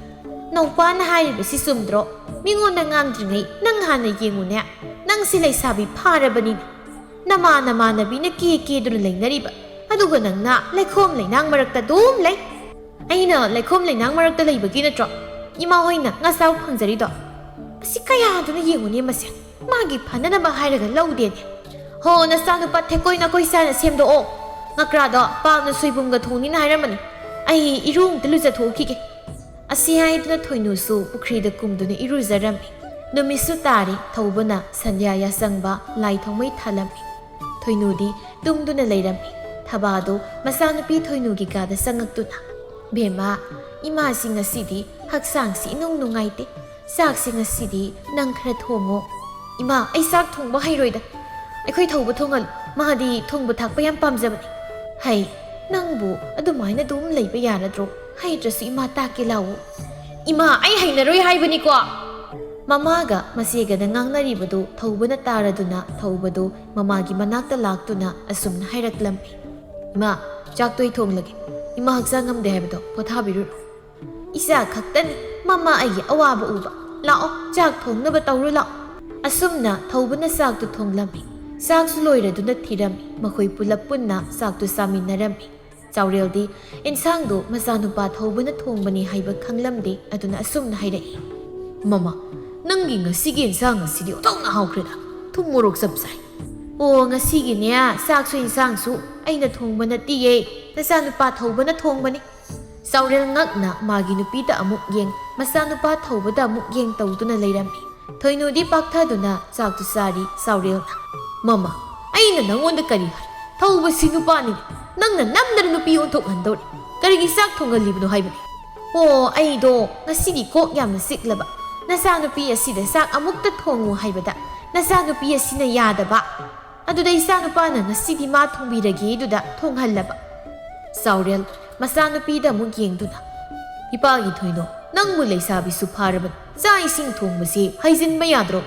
"ꯅꯧꯄꯥꯅ ꯍꯥꯏꯔꯤꯕꯁꯤ ꯆꯨꯝꯗ꯭ꯔꯣ? ꯃꯤꯉꯣꯟꯗ ꯉꯥꯡꯗ꯭ꯔꯤꯉꯩ ꯅꯪ ꯍꯥꯟꯅ ꯌꯦꯡꯉꯨꯅꯦ꯫ ꯅꯪꯁꯤ ꯂꯩꯁꯥꯕꯤ ꯐꯥꯔꯕꯅꯤꯅꯦ꯫ ꯅꯃꯥ ꯅꯃꯥꯟꯅꯕꯤꯅ ꯀꯦ ꯀꯦꯗꯨꯅ ꯂꯩꯅꯔꯤꯕ, ꯑꯗꯨꯒ ꯅꯪꯅ ꯂꯩꯈꯣꯝ ꯂꯩꯅꯥꯡ ꯃꯔꯛꯇ ꯑꯗꯨꯝ ꯂꯩ꯫ ꯑꯩꯅ ꯂꯩꯈꯣꯝ ꯂꯩꯅꯥꯡ ꯃꯔꯛꯇ ꯂꯩꯕꯒꯤ ꯅꯠꯇ꯭ꯔꯣ ꯏꯃꯥ ꯍꯣꯏꯅ ꯉꯥ ꯆꯥꯕ ꯐꯪꯖꯔꯤꯗꯣ? ꯑꯁꯤ ꯀꯌꯥꯗꯨꯅ ꯌꯦꯡꯉꯨꯅꯦ ꯃꯁꯦ꯫ ꯃꯥꯒꯤ ꯐꯅꯅꯕ ꯍꯥꯏꯔꯒ ꯂꯧꯗꯦꯅꯦ꯫ ꯍꯣ, ꯅꯆꯥꯅꯨꯄꯥ ꯊꯦꯛꯀꯣꯏ ꯅꯥꯀꯣꯏ ꯆꯥꯅ ꯁꯦꯝꯗꯣꯛꯑꯣ꯫ ꯉꯀ꯭ꯔꯥꯗꯣ ꯄꯥꯝꯅ ꯁꯣꯏꯕꯨꯝꯒ ꯊꯣꯡꯅꯤꯅ ꯍꯥꯏꯔꯝꯕꯅꯤ꯫ ꯑꯩ ꯏꯔꯨ ꯑꯝꯇ ꯂꯨꯖꯊꯣꯛꯈꯤꯒꯦ꯫" ꯑꯁꯤ ꯍꯥꯏꯗꯨꯅ ꯊꯣꯏꯅꯨꯁꯨ ꯄꯨꯈ꯭ꯔꯤꯗ ꯀꯨꯝꯗꯨꯅ ꯏꯔꯨꯖꯔꯝꯃꯤ꯫ ꯅꯨꯃꯤꯠꯁꯨ ꯇꯥꯔꯤ꯫ ꯊꯧꯕꯅ ꯁꯟꯙ꯭ꯌꯥ ꯌꯥꯆꯪꯕ ꯂꯥꯏ ꯊꯥꯎꯃꯩ ꯊꯥꯜꯂꯝꯃꯤ꯫ ꯊꯣꯏꯅꯨꯗꯤ ꯇꯨꯝꯗꯨꯅ ꯂꯩꯔꯝꯃꯤ꯫ ꯊꯕꯥꯗꯨ ꯃꯆꯥꯅꯨꯄꯤ ꯊꯣꯏꯅꯨꯒꯤ ꯀꯥꯗ ꯆꯪꯉꯛꯇꯨꯅ, "ꯕꯦꯝꯃ, ꯏꯃꯥꯁꯤ ꯉꯁꯤꯗꯤ ꯍꯛꯆꯥꯡꯁꯤ ꯏꯅꯨꯡ ꯅꯨꯡꯉꯥꯏꯇꯦ꯫ ꯆꯥꯛꯁꯤ ꯉꯁꯤꯗꯤ ꯅꯪ ꯈꯔ ꯊꯣꯡꯉꯣ꯫" "ꯏꯃꯥ, ꯑꯩ ꯆꯥꯛ ꯊꯣꯡꯕ ꯍꯩꯔꯣꯏꯗ꯫ ꯑꯩꯈꯣꯏ ꯊꯧꯕ ꯊꯣꯡꯍꯜꯂꯨ꯫ ꯃꯥꯗꯤ ꯊꯣꯡꯕ ꯊꯥꯛꯄ ꯌꯥꯝ ꯄꯥꯝꯖꯕꯅꯤ꯫" "ꯍꯩ, ꯅꯪꯕꯨ ꯑꯗꯨꯃꯥꯏꯅ ꯑꯗꯨꯝ ꯂꯩꯕ ꯌꯥꯔꯗ꯭ꯔꯣ? ꯍꯩꯇ꯭ꯔꯁꯨ ꯏꯃꯥ ꯇꯥꯛꯀꯦ ꯂꯥꯛꯑꯣ꯫" "ꯏꯃꯥ, ꯑꯩ ꯍꯩꯅꯔꯣꯏ ꯍꯥꯏꯕꯅꯤꯀꯣ!" ꯃꯃꯥꯒ ꯃꯆꯦꯒꯅ ꯉꯥꯡꯅꯔꯤꯕꯗꯨ ꯊꯧꯕꯅ ꯇꯥꯔꯗꯨꯅ ꯊꯧꯕꯗꯨ ꯃꯃꯥꯒꯤ ꯃꯅꯥꯛꯇ ꯂꯥꯛꯇꯨꯅ ꯑꯁꯨꯝꯅ ꯍꯥꯏꯔꯛꯂꯝꯃꯤ, "ꯏꯃꯥ, ꯆꯥꯛꯇꯣ ꯑꯩ ꯊꯣꯡꯂꯒꯦ꯫ ꯏꯃꯥ ꯍꯛꯆꯥꯡ ꯉꯝꯗꯦ ꯍꯥꯏꯕꯗꯣ ꯄꯣꯊꯥꯕꯤꯔꯨꯔꯣ꯫" "ꯏꯆꯥ ꯈꯛꯇꯅꯤ ꯃꯃꯥ ꯑꯩꯒꯤ ꯑꯋꯥꯕ ꯎꯕ꯫ ꯂꯥꯛꯑꯣ, ꯆꯥꯛ ꯊꯣꯡꯅꯕ ꯇꯧꯔꯨ ꯂꯥꯛꯑꯣ꯫" ꯑꯁꯨꯝꯅ ꯊꯧꯕꯅ ꯆꯥꯛꯇꯨ ꯊꯣꯡꯂꯝꯃꯤ꯫ ꯆꯥꯛꯁꯨ ꯂꯣꯏꯔꯗꯨꯅ ꯊꯤꯔꯝꯃꯤ꯫ ꯃꯈꯣꯏ ꯄꯨꯂꯞ ꯄꯨꯟꯅ ꯆꯥꯛꯇꯨ ꯆꯥꯃꯤꯟꯅꯔꯝꯃꯤ꯫ ꯆꯥꯎꯔꯦꯜꯗꯤ ꯏꯟꯁꯥꯡꯗꯨ ꯃꯆꯥꯅꯨꯄꯥ ꯊꯧꯕꯅ ꯊꯣꯡꯕꯅꯤ ꯍꯥꯏꯕ ꯈꯪꯂꯝꯗꯦ꯫ ꯑꯗꯨꯅ ꯑꯁꯨꯝꯅ ꯍꯥꯏꯔꯛꯏ, "ꯃꯃꯥ, ꯅꯪꯒꯤ ꯉꯁꯤꯒꯤ ꯏꯟꯁꯥꯡ ꯑꯁꯤꯗꯤ ꯑꯣꯟꯊꯣꯛꯅ ꯍꯥꯎꯈ꯭ꯔꯦꯗ꯫ ꯊꯨꯝ ꯃꯣꯔꯣꯛ ꯆꯞ ꯆꯥꯏ꯫" "ꯑꯣ, ꯉꯁꯤꯒꯤꯅꯦ ꯆꯥꯛꯁꯨ ꯏꯟꯁꯥꯡꯁꯨ ꯑꯩꯅ ꯊꯣꯡꯕ ꯅꯠꯇꯤꯌꯦ, ꯅꯆꯥꯅꯨꯄꯥ ꯊꯧꯕꯅ ꯊꯣꯡꯕꯅꯤ꯫" ꯆꯥꯎꯔꯦꯜ ꯉꯛꯅ ꯃꯥꯒꯤ ꯅꯨꯄꯤꯗ ꯑꯃꯨꯛ ꯌꯦꯡ, ꯃꯆꯥꯅꯨꯄꯥ ꯊꯧꯕꯗ ꯑꯃꯨꯛ ꯌꯦꯡ ꯇꯧꯗꯨꯅ ꯂꯩꯔꯝꯃꯤ꯫ ꯊꯣꯏꯅꯨꯗꯤ ꯄꯥꯛꯊꯗꯨꯅ ꯆꯥꯛꯇꯨ ꯆꯥꯔꯤ꯫ ꯆꯥꯎꯔꯦꯜꯅ, "ꯃꯃꯥ, ꯑꯩꯅ ꯅꯪꯉꯣꯟꯗ ꯀꯔꯤ ꯍꯥꯏ? ꯊꯧꯕꯁꯤ ꯅꯨꯄꯥꯅꯤ꯫ ꯅꯪꯅ ꯅꯝꯗꯅ ꯅꯨꯄꯤ ꯑꯣꯟꯊꯣꯛꯍꯟꯗꯧꯔꯤ꯫ ꯀꯔꯤꯒꯤ ꯆꯥꯛ ꯊꯣꯡꯍꯜꯂꯤꯕꯅꯣ ꯍꯥꯏꯕꯅꯤ?" "ꯑꯣ, ꯑꯩꯗꯣ ꯉꯁꯤꯗꯤ ꯀꯣꯛ ꯌꯥꯝꯅ ꯆꯤꯛꯂꯕ꯫ ꯅꯆꯥꯅꯨꯄꯤ ꯑꯁꯤꯗ ꯆꯥꯛ ꯑꯃꯨꯛꯇ ꯊꯣꯡꯉꯨ ꯍꯥꯏꯕꯗ ꯅꯆꯥꯅꯨꯄꯤ ꯑꯁꯤꯅ ꯌꯥꯗꯕ꯫ ꯑꯗꯨꯗ ꯏꯆꯥꯅꯨꯄꯥꯅ ꯉꯁꯤꯗꯤ ꯃꯥ ꯊꯣꯡꯕꯤꯔꯒꯦ ꯑꯗꯨꯗ ꯊꯣꯡꯍꯜꯂꯕ꯫" ꯆꯥꯎꯔꯦꯜ ꯃꯆꯥꯅꯨꯄꯤꯗ ꯑꯃꯨꯛ ꯌꯦꯡꯗꯨꯅ, "ꯏꯄꯥꯒꯤ ꯊꯣꯏꯅꯣ, "ꯅꯪꯕꯨ ꯂꯩꯁꯥꯕꯤꯁꯨ ꯐꯥꯔꯕꯅꯤ, ꯆꯥꯛ ꯏꯁꯤꯡ ꯊꯣꯡꯕꯁꯤ ꯍꯩꯖꯤꯟꯕ ꯌꯥꯗ꯭ꯔꯣ?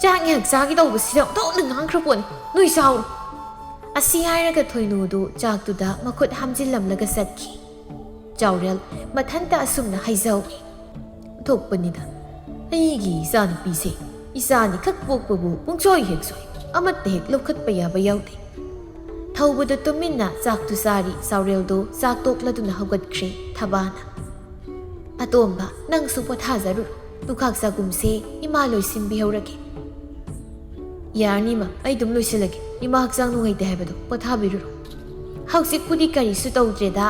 ꯆꯥꯛ ꯉꯥꯏꯍꯥꯛ ꯆꯥꯒꯦ ꯇꯧꯕꯁꯤꯗ ꯑꯣꯟꯊꯣꯛꯅ ꯉꯥꯡꯈ꯭ꯔ ꯄꯣꯠꯅꯤ, ꯅꯣꯏ ꯆꯥꯎꯔꯣ!" ꯑꯁꯤ ꯍꯥꯏꯔꯒ ꯊꯣꯏꯅꯨꯗꯨ ꯆꯥꯛꯇꯨꯗ ꯃꯈꯨꯠ ꯍꯥꯝꯖꯤꯜꯂꯝꯂꯒ ꯆꯠꯈꯤ꯫ ꯆꯥꯎꯔꯦꯜ ꯃꯊꯟꯇ ꯑꯁꯨꯝꯅ ꯍꯥꯏꯖꯍꯧꯏ꯫ "ꯊꯣꯛꯄꯅꯤꯗ, ꯑꯩꯒꯤ ꯏꯆꯥꯅꯨꯄꯤꯁꯦ ꯏꯆꯥꯅꯤꯈꯛ ꯄꯣꯛꯄꯕꯨ ꯄꯨꯡꯁꯣꯏ ꯍꯦꯛ ꯁꯣꯏ, ꯑꯃꯠꯇ ꯍꯦꯛ ꯂꯧꯈꯠꯄ ꯌꯥꯕ ꯌꯥꯎꯗꯦ"꯫ ꯊꯧꯕꯗ ꯇꯨꯃꯤꯟꯅ ꯆꯥꯛꯇꯨ ꯆꯥꯔꯤ ꯆꯥꯎꯔꯦꯜꯗꯨ ꯆꯥꯛ ꯇꯣꯛꯂꯗꯨꯅ ꯍꯧꯒꯠꯈ꯭ꯔꯦ ꯊꯕꯥꯅ꯫ "ꯑꯇꯣꯝꯕ, ꯅꯪꯁꯨ ꯄꯣꯊꯥꯖꯔꯨꯔꯣ, ꯂꯨꯈꯥꯛ ꯆꯥꯒꯨꯝꯁꯦ ꯏꯃꯥ ꯂꯣꯏꯁꯤꯟꯕꯤꯍꯧꯔꯒꯦ"꯫ "ꯌꯥꯔꯅꯤ ꯏꯃꯥ, ꯑꯩ ꯑꯗꯨꯝ ꯂꯣꯏꯁꯤꯜꯂꯒꯦ, ꯏꯃꯥ ꯍꯛꯆꯥꯡ ꯅꯨꯡꯉꯥꯏꯇꯦ ꯍꯥꯏꯕꯗꯣ, ꯄꯣꯊꯥꯕꯤꯔꯨꯔꯣ"꯫ "ꯍꯧꯖꯤꯛꯄꯨꯗꯤ ꯀꯔꯤꯁꯨ ꯇꯧꯗ꯭ꯔꯦꯗ,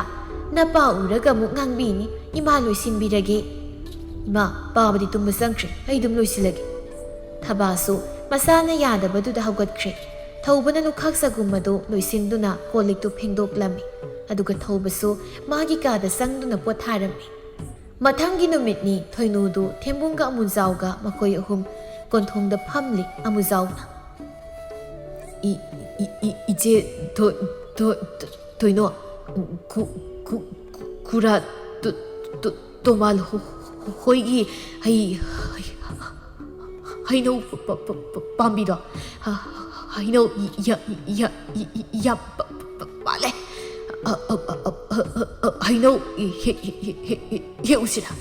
ꯅꯄꯥ ꯎꯔꯒ ꯑꯃꯨꯛ ꯉꯥꯡꯕꯤꯅꯤ, ꯏꯃꯥ ꯂꯣꯏꯁꯤꯟꯕꯤꯔꯒꯦ"꯫ "ꯏꯃꯥ, ꯄꯥꯕꯗꯤ ꯇꯨꯝꯕ ꯆꯪꯈ꯭ꯔꯦ, ꯑꯩ ꯑꯗꯨꯝ ꯂꯣꯏꯁꯤꯜꯂꯒꯦ"꯫ ꯊꯕꯥꯁꯨ ꯃꯁꯥꯅ ꯌꯥꯗꯕꯗꯨꯗ ꯍꯧꯒꯠꯈ꯭ꯔꯦ꯫ ꯊꯧꯕꯅ ꯂꯨꯈꯥꯛ ꯆꯒꯨꯝ ꯑꯗꯨ ꯂꯣꯏꯁꯤꯟꯗꯨꯅ ꯀꯣꯜ ꯂꯤꯛꯇꯨ ꯐꯦꯡꯗꯣꯛꯂꯝꯃꯤ, ꯑꯗꯨꯒ ꯊꯧꯕꯁꯨ ꯃꯥꯒꯤ ꯀꯥꯗ ꯆꯪꯗꯨꯅ ꯄꯣꯊꯥꯔꯝꯃꯤ꯫ ꯃꯊꯪꯒꯤ ꯅꯨꯃꯤꯠꯅꯤ꯫ ꯊꯣꯏꯅꯨꯗꯨ ꯊꯦꯝꯕꯨꯡꯒ ꯑꯃꯨꯖꯥꯎꯒ ꯃꯈꯣꯏ ꯑꯍꯨꯝ ꯀꯣꯟꯊꯣꯡꯗ ꯐꯝꯂꯤ꯫ ꯑꯃꯨꯖꯥꯎꯅ, "ꯏ-, ꯏ-, ꯏ-, ꯏꯆꯦ ꯊꯣ-, ꯊꯣ-, ꯊꯣ-, ꯊꯣꯏꯅꯣ, ꯈꯨ-, ꯈꯨ-, ꯈꯨ-, ꯈꯨꯔꯥ ꯇꯣ-, ꯇꯣ-, ꯇꯣꯃꯥꯜ ꯍꯣ-, ꯍꯣ-, ꯍꯣꯏꯒꯤ ꯍꯩ-, ꯍꯩ-, ꯍꯩꯅꯧ ꯄ-, ꯄ-, ꯄ-, ꯄ-, ꯄꯥꯝꯕꯤꯗꯣ, ꯍ-, ꯍꯩꯅꯧ ꯌ-, ꯌ-, ꯌ-, ꯌ-, ꯌꯥꯝ ꯄ-, ꯄ-, ꯄ-, ꯄꯥꯜꯂꯦ꯫ ꯑ-, ꯑ-, ꯍꯩꯅꯧ ꯍꯦ-, ꯍꯦ-, ꯍꯦ-, ꯍꯦ-, ꯍꯦꯛꯎꯁꯤꯔꯥ?"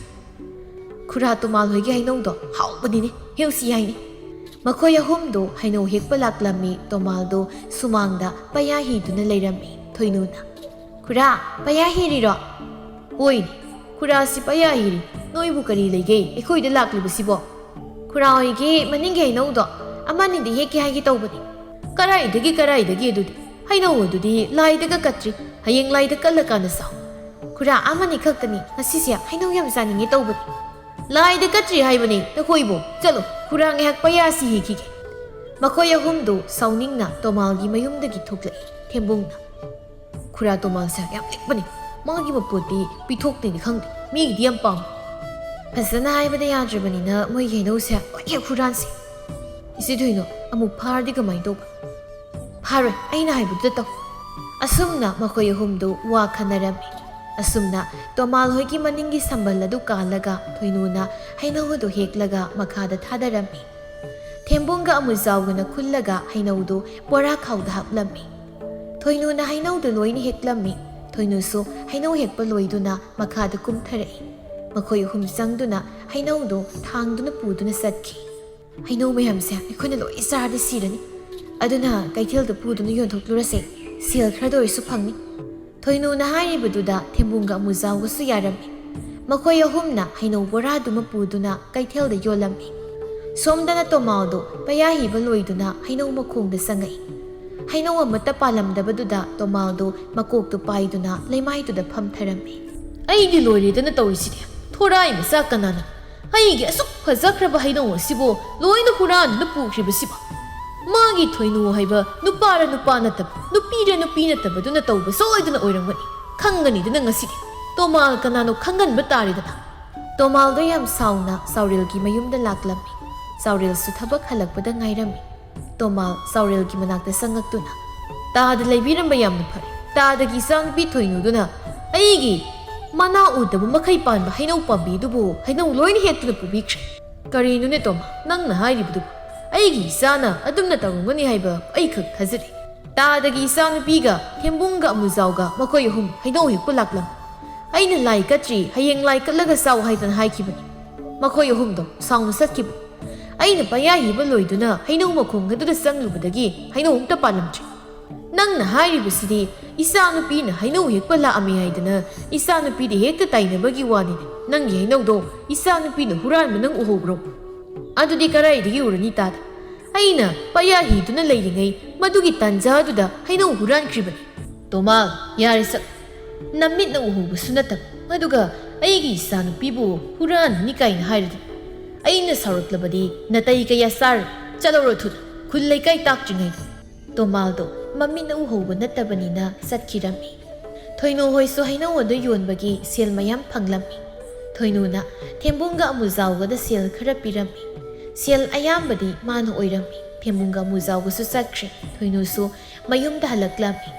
"ꯈꯨꯔꯥ ꯇꯣꯃꯥꯜ ꯍꯣꯏꯒꯤ ꯍꯩꯅꯧꯗꯣ ꯍꯥꯎꯕꯅꯤꯅꯦ, ꯍꯦꯛꯎꯁꯤ ꯌꯥꯏꯅꯦ"꯫ ꯃꯈꯣꯏ ꯑꯍꯨꯝꯗꯨ ꯍꯩꯅꯧ ꯍꯦꯛꯄ ꯂꯥꯛꯂꯝꯃꯤ꯫ ꯇꯣꯃꯥꯜꯗꯨ ꯁꯨꯃꯥꯡꯗ ꯄꯩꯌꯥ ꯍꯤꯗꯨꯅ ꯂꯩꯔꯝꯃꯤ꯫ ꯊꯣꯏꯅꯨꯅ, "ꯈꯨꯔꯥ, ꯄꯩꯌꯥ ꯍꯤꯔꯤꯔꯣ?" "ꯍꯣꯏꯅꯦ, ꯈꯨꯔꯥꯁꯤ ꯄꯩꯌꯥ ꯍꯤꯔꯤ꯫ ꯅꯣꯏꯕꯨ ꯀꯔꯤ ꯂꯩꯒꯦ ꯑꯩꯈꯣꯏꯗ ꯂꯥꯛꯂꯤꯕꯁꯤꯕꯣ?" "ꯈꯨꯔꯥ ꯍꯣꯏꯒꯤ ꯃꯅꯤꯡꯒꯤ ꯍꯩꯅꯧꯗꯣ ꯑꯃꯅꯤꯗꯤ ꯍꯦꯛꯀꯦ ꯍꯥꯏꯒꯦ ꯇꯧꯕꯅꯤ"꯫ "ꯀꯔꯥꯏꯗꯒꯤ, ꯀꯔꯥꯏꯗꯒꯤ ꯑꯗꯨꯗꯤ? ꯍꯩꯅꯧ ꯑꯗꯨꯗꯤ ꯂꯥꯏꯗꯒ ꯀꯠꯇ꯭ꯔꯤ꯫ ꯍꯌꯦꯡ ꯂꯥꯏꯗ ꯀꯠꯂꯀꯥꯟꯗ ꯆꯥꯎ"꯫ "ꯈꯨꯔꯥ, ꯑꯃꯅꯤ ꯈꯛꯇꯅꯤ, ꯉꯁꯤꯁꯦ ꯍꯩꯅꯧ ꯌꯥꯝ ꯆꯥꯅꯤꯡꯉꯦ ꯇꯧꯕꯅꯤ"꯫ "ꯂꯥꯏꯗ ꯀꯠꯇ꯭ꯔꯤ ꯍꯥꯏꯕꯅꯤ ꯅꯈꯣꯏꯕꯨ꯫ ꯆꯠꯂꯣ, ꯈꯨꯔꯥ ꯉꯥꯏꯍꯥꯛ ꯄꯩꯌꯥꯁꯤ ꯍꯤꯈꯤꯒꯦ"꯫ ꯃꯈꯣꯏ ꯑꯍꯨꯝꯗꯨ ꯁꯥꯎꯅꯤꯡꯅ ꯇꯣꯃꯥꯜꯒꯤ ꯃꯌꯨꯝꯗꯒꯤ ꯊꯣꯛꯂꯛꯏ꯫ ꯊꯦꯝꯕꯨꯡꯅ, "ꯈꯨꯔꯥ ꯇꯣꯃꯥꯜꯁꯦ ꯌꯥꯝ ꯂꯤꯛꯄꯅꯤ꯫ ꯃꯥꯒꯤ ꯃꯄꯣꯠꯇꯤ ꯄꯤꯊꯣꯛꯇꯦꯅꯤ ꯈꯪꯗꯦ, ꯃꯤꯒꯤꯗꯤ ꯌꯥꯝ ꯄꯥꯝꯃꯤ"꯫ ꯐꯖꯅ ꯍꯥꯏꯕꯗ ꯌꯥꯗ꯭ꯔꯕꯅꯤꯅ ꯃꯣꯏꯒꯤ ꯍꯩꯅꯧꯁꯦ ꯂꯣꯏ ꯍꯦꯛ ꯍꯨꯔꯥꯟꯁꯤ꯫ "ꯏꯆꯦ ꯊꯣꯏꯅꯣ, ꯑꯃꯨꯛ ꯐꯥꯔꯗꯤ ꯀꯃꯥꯏꯅ ꯇꯧꯕ?" "ꯐꯥꯔꯣꯏ, ꯑꯩꯅ ꯍꯥꯏꯕꯗꯨꯗ ꯇꯧ"꯫ ꯑꯁꯨꯝꯅ ꯃꯈꯣꯏ ꯑꯍꯨꯝꯗꯨ ꯋꯥ ꯈꯟꯅꯔꯝꯃꯤ꯫ ꯑꯁꯨꯝꯅ ꯇꯣꯃꯥꯜ ꯍꯣꯏꯒꯤ ꯃꯅꯤꯡꯒꯤ ꯁꯝꯕꯜ ꯑꯗꯨ ꯀꯥꯜꯂꯒ ꯊꯣꯏꯅꯨꯅ ꯍꯩꯅꯧ ꯑꯗꯨ ꯍꯦꯛꯂꯒ ꯃꯈꯥꯗ ꯊꯥꯗꯔꯝꯃꯤ꯫ ꯊꯦꯝꯕꯨꯡꯒ ꯑꯃꯨꯖꯥꯎꯒꯅ ꯈꯨꯜꯂꯒ ꯍꯩꯅꯧꯗꯨ ꯕꯣꯔꯥ ꯈꯥꯎꯗ ꯍꯥꯞꯂꯝꯃꯤ꯫ ꯊꯣꯏꯅꯨꯅ ꯍꯩꯅꯧꯗꯨ ꯂꯣꯏꯅ ꯍꯦꯛꯂꯝꯃꯤ꯫ ꯊꯣꯏꯅꯨꯁꯨ ꯍꯩꯅꯧ ꯍꯦꯛꯄ ꯂꯣꯏꯗꯨꯅ ꯃꯈꯥꯗ ꯀꯨꯝꯊꯔꯛꯏ꯫ ꯃꯈꯣꯏ ꯑꯍꯨꯝ ꯆꯪꯗꯨꯅ ꯍꯩꯅꯧꯗꯨ ꯊꯥꯡꯗꯨꯅ ꯄꯨꯗꯨꯅ ꯆꯠꯈꯤ꯫ "ꯍꯩꯅꯧ ꯃꯌꯥꯝꯁꯦ ꯑꯩꯈꯣꯏꯅ ꯂꯣꯏ ꯆꯥꯔꯗꯤ ꯁꯤꯔꯅꯤ꯫ ꯑꯗꯨꯅ ꯀꯩꯊꯦꯜꯗ ꯄꯨꯗꯨꯅ ꯌꯣꯟꯊꯣꯛꯂꯨꯔꯁꯦ꯫ ꯁꯦꯜ ꯈꯔꯗ ꯑꯣꯏꯔꯁꯨ ꯐꯪꯅꯤ꯫" ꯊꯣꯏꯅꯨꯅ ꯍꯥꯏꯔꯤꯕꯗꯨꯗ ꯊꯦꯝꯕꯨꯡꯒ ꯑꯃꯨꯖꯥꯎꯒꯁꯨ ꯌꯥꯔꯝꯃꯤ꯫ ꯃꯈꯣꯏ ꯑꯍꯨꯝꯅ ꯍꯩꯅꯧ ꯕꯣꯔꯥꯗꯨꯃ ꯄꯨꯗꯨꯅ ꯀꯩꯊꯦꯜꯗ ꯌꯣꯜꯂꯝꯃꯤ꯫ ꯁꯣꯝꯗꯅ ꯇꯣꯃꯥꯜꯗꯣ ꯄꯌꯥ ꯍꯤꯕ ꯂꯣꯏꯗꯨꯅ ꯍꯩꯅꯧ ꯃꯈꯣꯡꯗ ꯆꯪꯉꯛꯏ꯫ ꯍꯩꯅꯧ ꯑꯃꯠꯇ ꯄꯥꯜꯂꯝꯗꯕꯗꯨꯗ ꯇꯣꯃꯥꯜꯗꯣ ꯃꯀꯣꯛꯇꯨ ꯄꯥꯏꯗꯨꯅ ꯂꯩꯃꯥꯏꯗꯨꯗ ꯐꯝꯊꯔꯝꯃꯤ꯫ "ꯑꯩꯗꯤ ꯂꯣꯏꯔꯦꯗꯅ ꯇꯧꯔꯤꯁꯤꯗꯤ꯫ ꯊꯣꯔꯥꯏ ꯃꯆꯥ ꯀꯅꯥꯅ ꯑꯩꯒꯤ ꯑꯁꯨꯛ ꯐꯖꯈ꯭ꯔꯕ ꯍꯩꯅꯧ ꯑꯁꯤꯕꯨ ꯂꯣꯏꯅ ꯍꯨꯔꯥꯟꯗꯨꯅ ꯄꯨꯈ꯭ꯔꯤꯕꯁꯤꯕꯣ? ꯃꯥꯒꯤ ꯊꯣꯏꯅꯨ ꯍꯥꯏꯕ ꯅꯨꯄꯥꯔ ꯅꯨꯄꯥ ꯅꯠꯇꯕ, ꯅꯨꯄꯤꯔ ꯅꯨꯄꯤ ꯅꯠꯇꯕꯗꯨꯅ ꯇꯧꯕ ꯁꯣꯏꯗꯅ ꯑꯣꯏꯔꯝꯒꯅꯤ꯫ ꯈꯪꯒꯅꯤꯗꯅ ꯉꯁꯤꯗꯤ꯫ ꯇꯣꯃꯥꯜ ꯀꯅꯥꯅꯣ ꯈꯪꯍꯟꯕ ꯇꯥꯔꯦꯗꯅ꯫" ꯇꯣꯃꯥꯜꯗꯣ ꯌꯥꯝ ꯁꯥꯎꯅ ꯆꯥꯎꯔꯦꯜꯒꯤ ꯃꯌꯨꯝꯗ ꯂꯥꯛꯂꯝꯃꯤ꯫ ꯆꯥꯎꯔꯦꯜꯁꯨ ꯊꯕꯛ ꯍꯜꯂꯛꯄꯗ ꯉꯥꯏꯔꯝꯃꯤ꯫ ꯇꯣꯃꯥꯜ ꯆꯥꯎꯔꯦꯜꯒꯤ ꯃꯅꯥꯛꯇ ꯆꯪꯉꯛꯇꯨꯅ, "ꯇꯥꯗ ꯂꯩꯕꯤꯔꯝꯕ ꯌꯥꯝꯅ ꯐꯔꯦ꯫ ꯇꯥꯗꯒꯤ ꯏꯆꯥꯅꯨꯄꯤ ꯊꯣꯏꯅꯨꯗꯨꯅ ꯑꯩꯒꯤ ꯃꯅꯥ ꯎꯗꯕ ꯃꯈꯩ ꯄꯥꯟꯕ ꯍꯩꯅꯧ ꯄꯥꯝꯕꯤꯗꯨꯕꯨ ꯍꯩꯅꯧ ꯂꯣꯏꯅ ꯍꯦꯛꯇꯨꯅ ꯄꯨꯕꯤꯈ꯭ꯔꯦ꯫ ꯀꯔꯤꯅꯣꯅꯦ ꯇꯣꯃꯥ, ꯅꯪꯅ ꯍꯥꯏꯔꯤꯕꯗꯨꯕꯨ? ꯑꯩꯒꯤ ꯏꯆꯥꯅ ꯑꯗꯨꯝꯅ ꯇꯧꯔꯝꯒꯅꯤ ꯍꯥꯏꯕ ꯑꯩ ꯈꯛ ꯊꯥꯖꯗꯦ꯫ ꯇꯥꯗꯒꯤ ꯏꯆꯥꯅꯨꯄꯤꯒ ꯊꯦꯝꯕꯨꯡꯒ ꯑꯃꯨꯖꯥꯎꯒ ꯃꯈꯣꯏ ꯑꯍꯨꯝ ꯍꯩꯅꯧ ꯍꯦꯛꯄ ꯂꯥꯛꯂꯝꯃꯤ꯫ ꯑꯩꯅ ꯂꯥꯏ ꯀꯠꯇ꯭ꯔꯤ, ꯍꯌꯦꯡ ꯂꯥꯏ ꯀꯠꯂꯒ ꯆꯥꯎ ꯍꯥꯏꯗꯅ ꯍꯥꯏꯈꯤꯕꯅꯤ꯫ ꯃꯈꯣꯏ ꯑꯍꯨꯝꯗꯣ ꯁꯥꯎꯅ ꯆꯠꯈꯤꯕꯅꯤ꯫ ꯑꯩꯅ ꯄꯌꯥ ꯍꯤꯕ ꯂꯣꯏꯗꯨꯅ ꯍꯩꯅꯧ ꯃꯈꯣꯡ ꯑꯗꯨꯗ ꯆꯪꯂꯨꯕꯗꯒꯤ ꯍꯩꯅꯧ ꯑꯝꯇ ꯄꯥꯜꯂꯝꯗ꯭ꯔꯦ꯫ ꯅꯪꯅ ꯍꯥꯏꯔꯤꯕꯁꯤꯗꯤ ꯏꯆꯥꯅꯨꯄꯤꯅ ꯍꯩꯅꯧ ꯍꯦꯛꯄ ꯂꯥꯛꯑꯝꯃꯤ ꯍꯥꯏꯗꯅ ꯏꯆꯥꯅꯨꯄꯤꯗ ꯍꯦꯛꯇ ꯇꯥꯏꯅꯕꯒꯤ ꯋꯥꯅꯤꯅꯦ꯫ ꯅꯪꯒꯤ ꯍꯩꯅꯧꯗꯣ ꯏꯆꯥꯅꯨꯄꯤꯅ ꯍꯨꯔꯥꯟꯕ ꯅꯪ ꯎꯍꯧꯕ꯭ꯔꯣ?" "ꯑꯗꯨꯗꯤ ꯀꯗꯥꯏꯗꯒꯤ ꯎꯔꯅꯤ ꯇꯥꯗ? ꯑꯩꯅ ꯄꯌꯥ ꯍꯤꯗꯨꯅ ꯂꯩꯔꯤꯉꯩ ꯃꯗꯨꯒꯤ ꯇꯥꯟꯖꯥꯗꯨꯗ ꯍꯩꯅꯧ ꯍꯨꯔꯥꯟꯈ꯭ꯔꯤꯕꯅꯤ꯫" "ꯇꯣꯃꯥꯜ, ꯌꯥꯔꯦ ꯆꯠꯂꯣ꯫ ꯅꯃꯤꯠꯅ ꯎꯍꯧꯕꯁꯨ ꯅꯠꯇꯕ, ꯑꯗꯨꯒ ꯑꯩꯒꯤ ꯏꯆꯥꯅꯨꯄꯤꯕꯨ ꯍꯨꯔꯥꯟꯕꯅꯤ ꯀꯥꯏꯅ ꯍꯥꯏꯔꯗꯤ ꯑꯩꯅ ꯁꯥꯎꯔꯛꯂꯕꯗꯤ ꯅꯇꯩ ꯀꯌꯥ ꯆꯥꯔꯣꯏ꯫ ꯆꯠꯂꯧꯔꯣ ꯊꯨꯅ, ꯈꯨꯜ ꯂꯩꯀꯥꯏ ꯇꯥꯛꯇ꯭ꯔꯤꯉꯩꯗ꯫" ꯇꯣꯃꯥꯜꯗꯣ ꯃꯃꯤꯠꯅ ꯎꯍꯧꯕ ꯅꯠꯇꯕꯅꯤꯅ ꯆꯠꯈꯤꯔꯝꯃꯤ꯫ ꯊꯣꯏꯅꯨ ꯍꯣꯏꯁꯨ ꯍꯩꯅꯧ ꯑꯗꯨ ꯌꯣꯟꯕꯒꯤ ꯁꯦꯜ ꯃꯌꯥꯝ ꯐꯪꯂꯝꯃꯤ꯫ ꯊꯣꯏꯅꯨꯅ ꯊꯦꯝꯕꯨꯡꯒ ꯑꯃꯨꯖꯥꯎꯒꯗ ꯁꯦꯜ ꯈꯔ ꯄꯤꯔꯝꯃꯤ꯫ ꯁꯦꯜ ꯑꯌꯥꯝꯕꯗꯤ ꯃꯥꯅ ꯑꯣꯏꯔꯝꯃꯤ꯫ ꯊꯦꯝꯕꯨꯡꯒ ꯑꯃꯨꯖꯥꯎꯒꯁꯨ ꯆꯠꯈ꯭ꯔꯦ꯫ ꯊꯣꯏꯅꯨꯁꯨ ꯃꯌꯨꯝꯗ ꯍꯜꯂꯛꯂꯝꯃꯤ꯫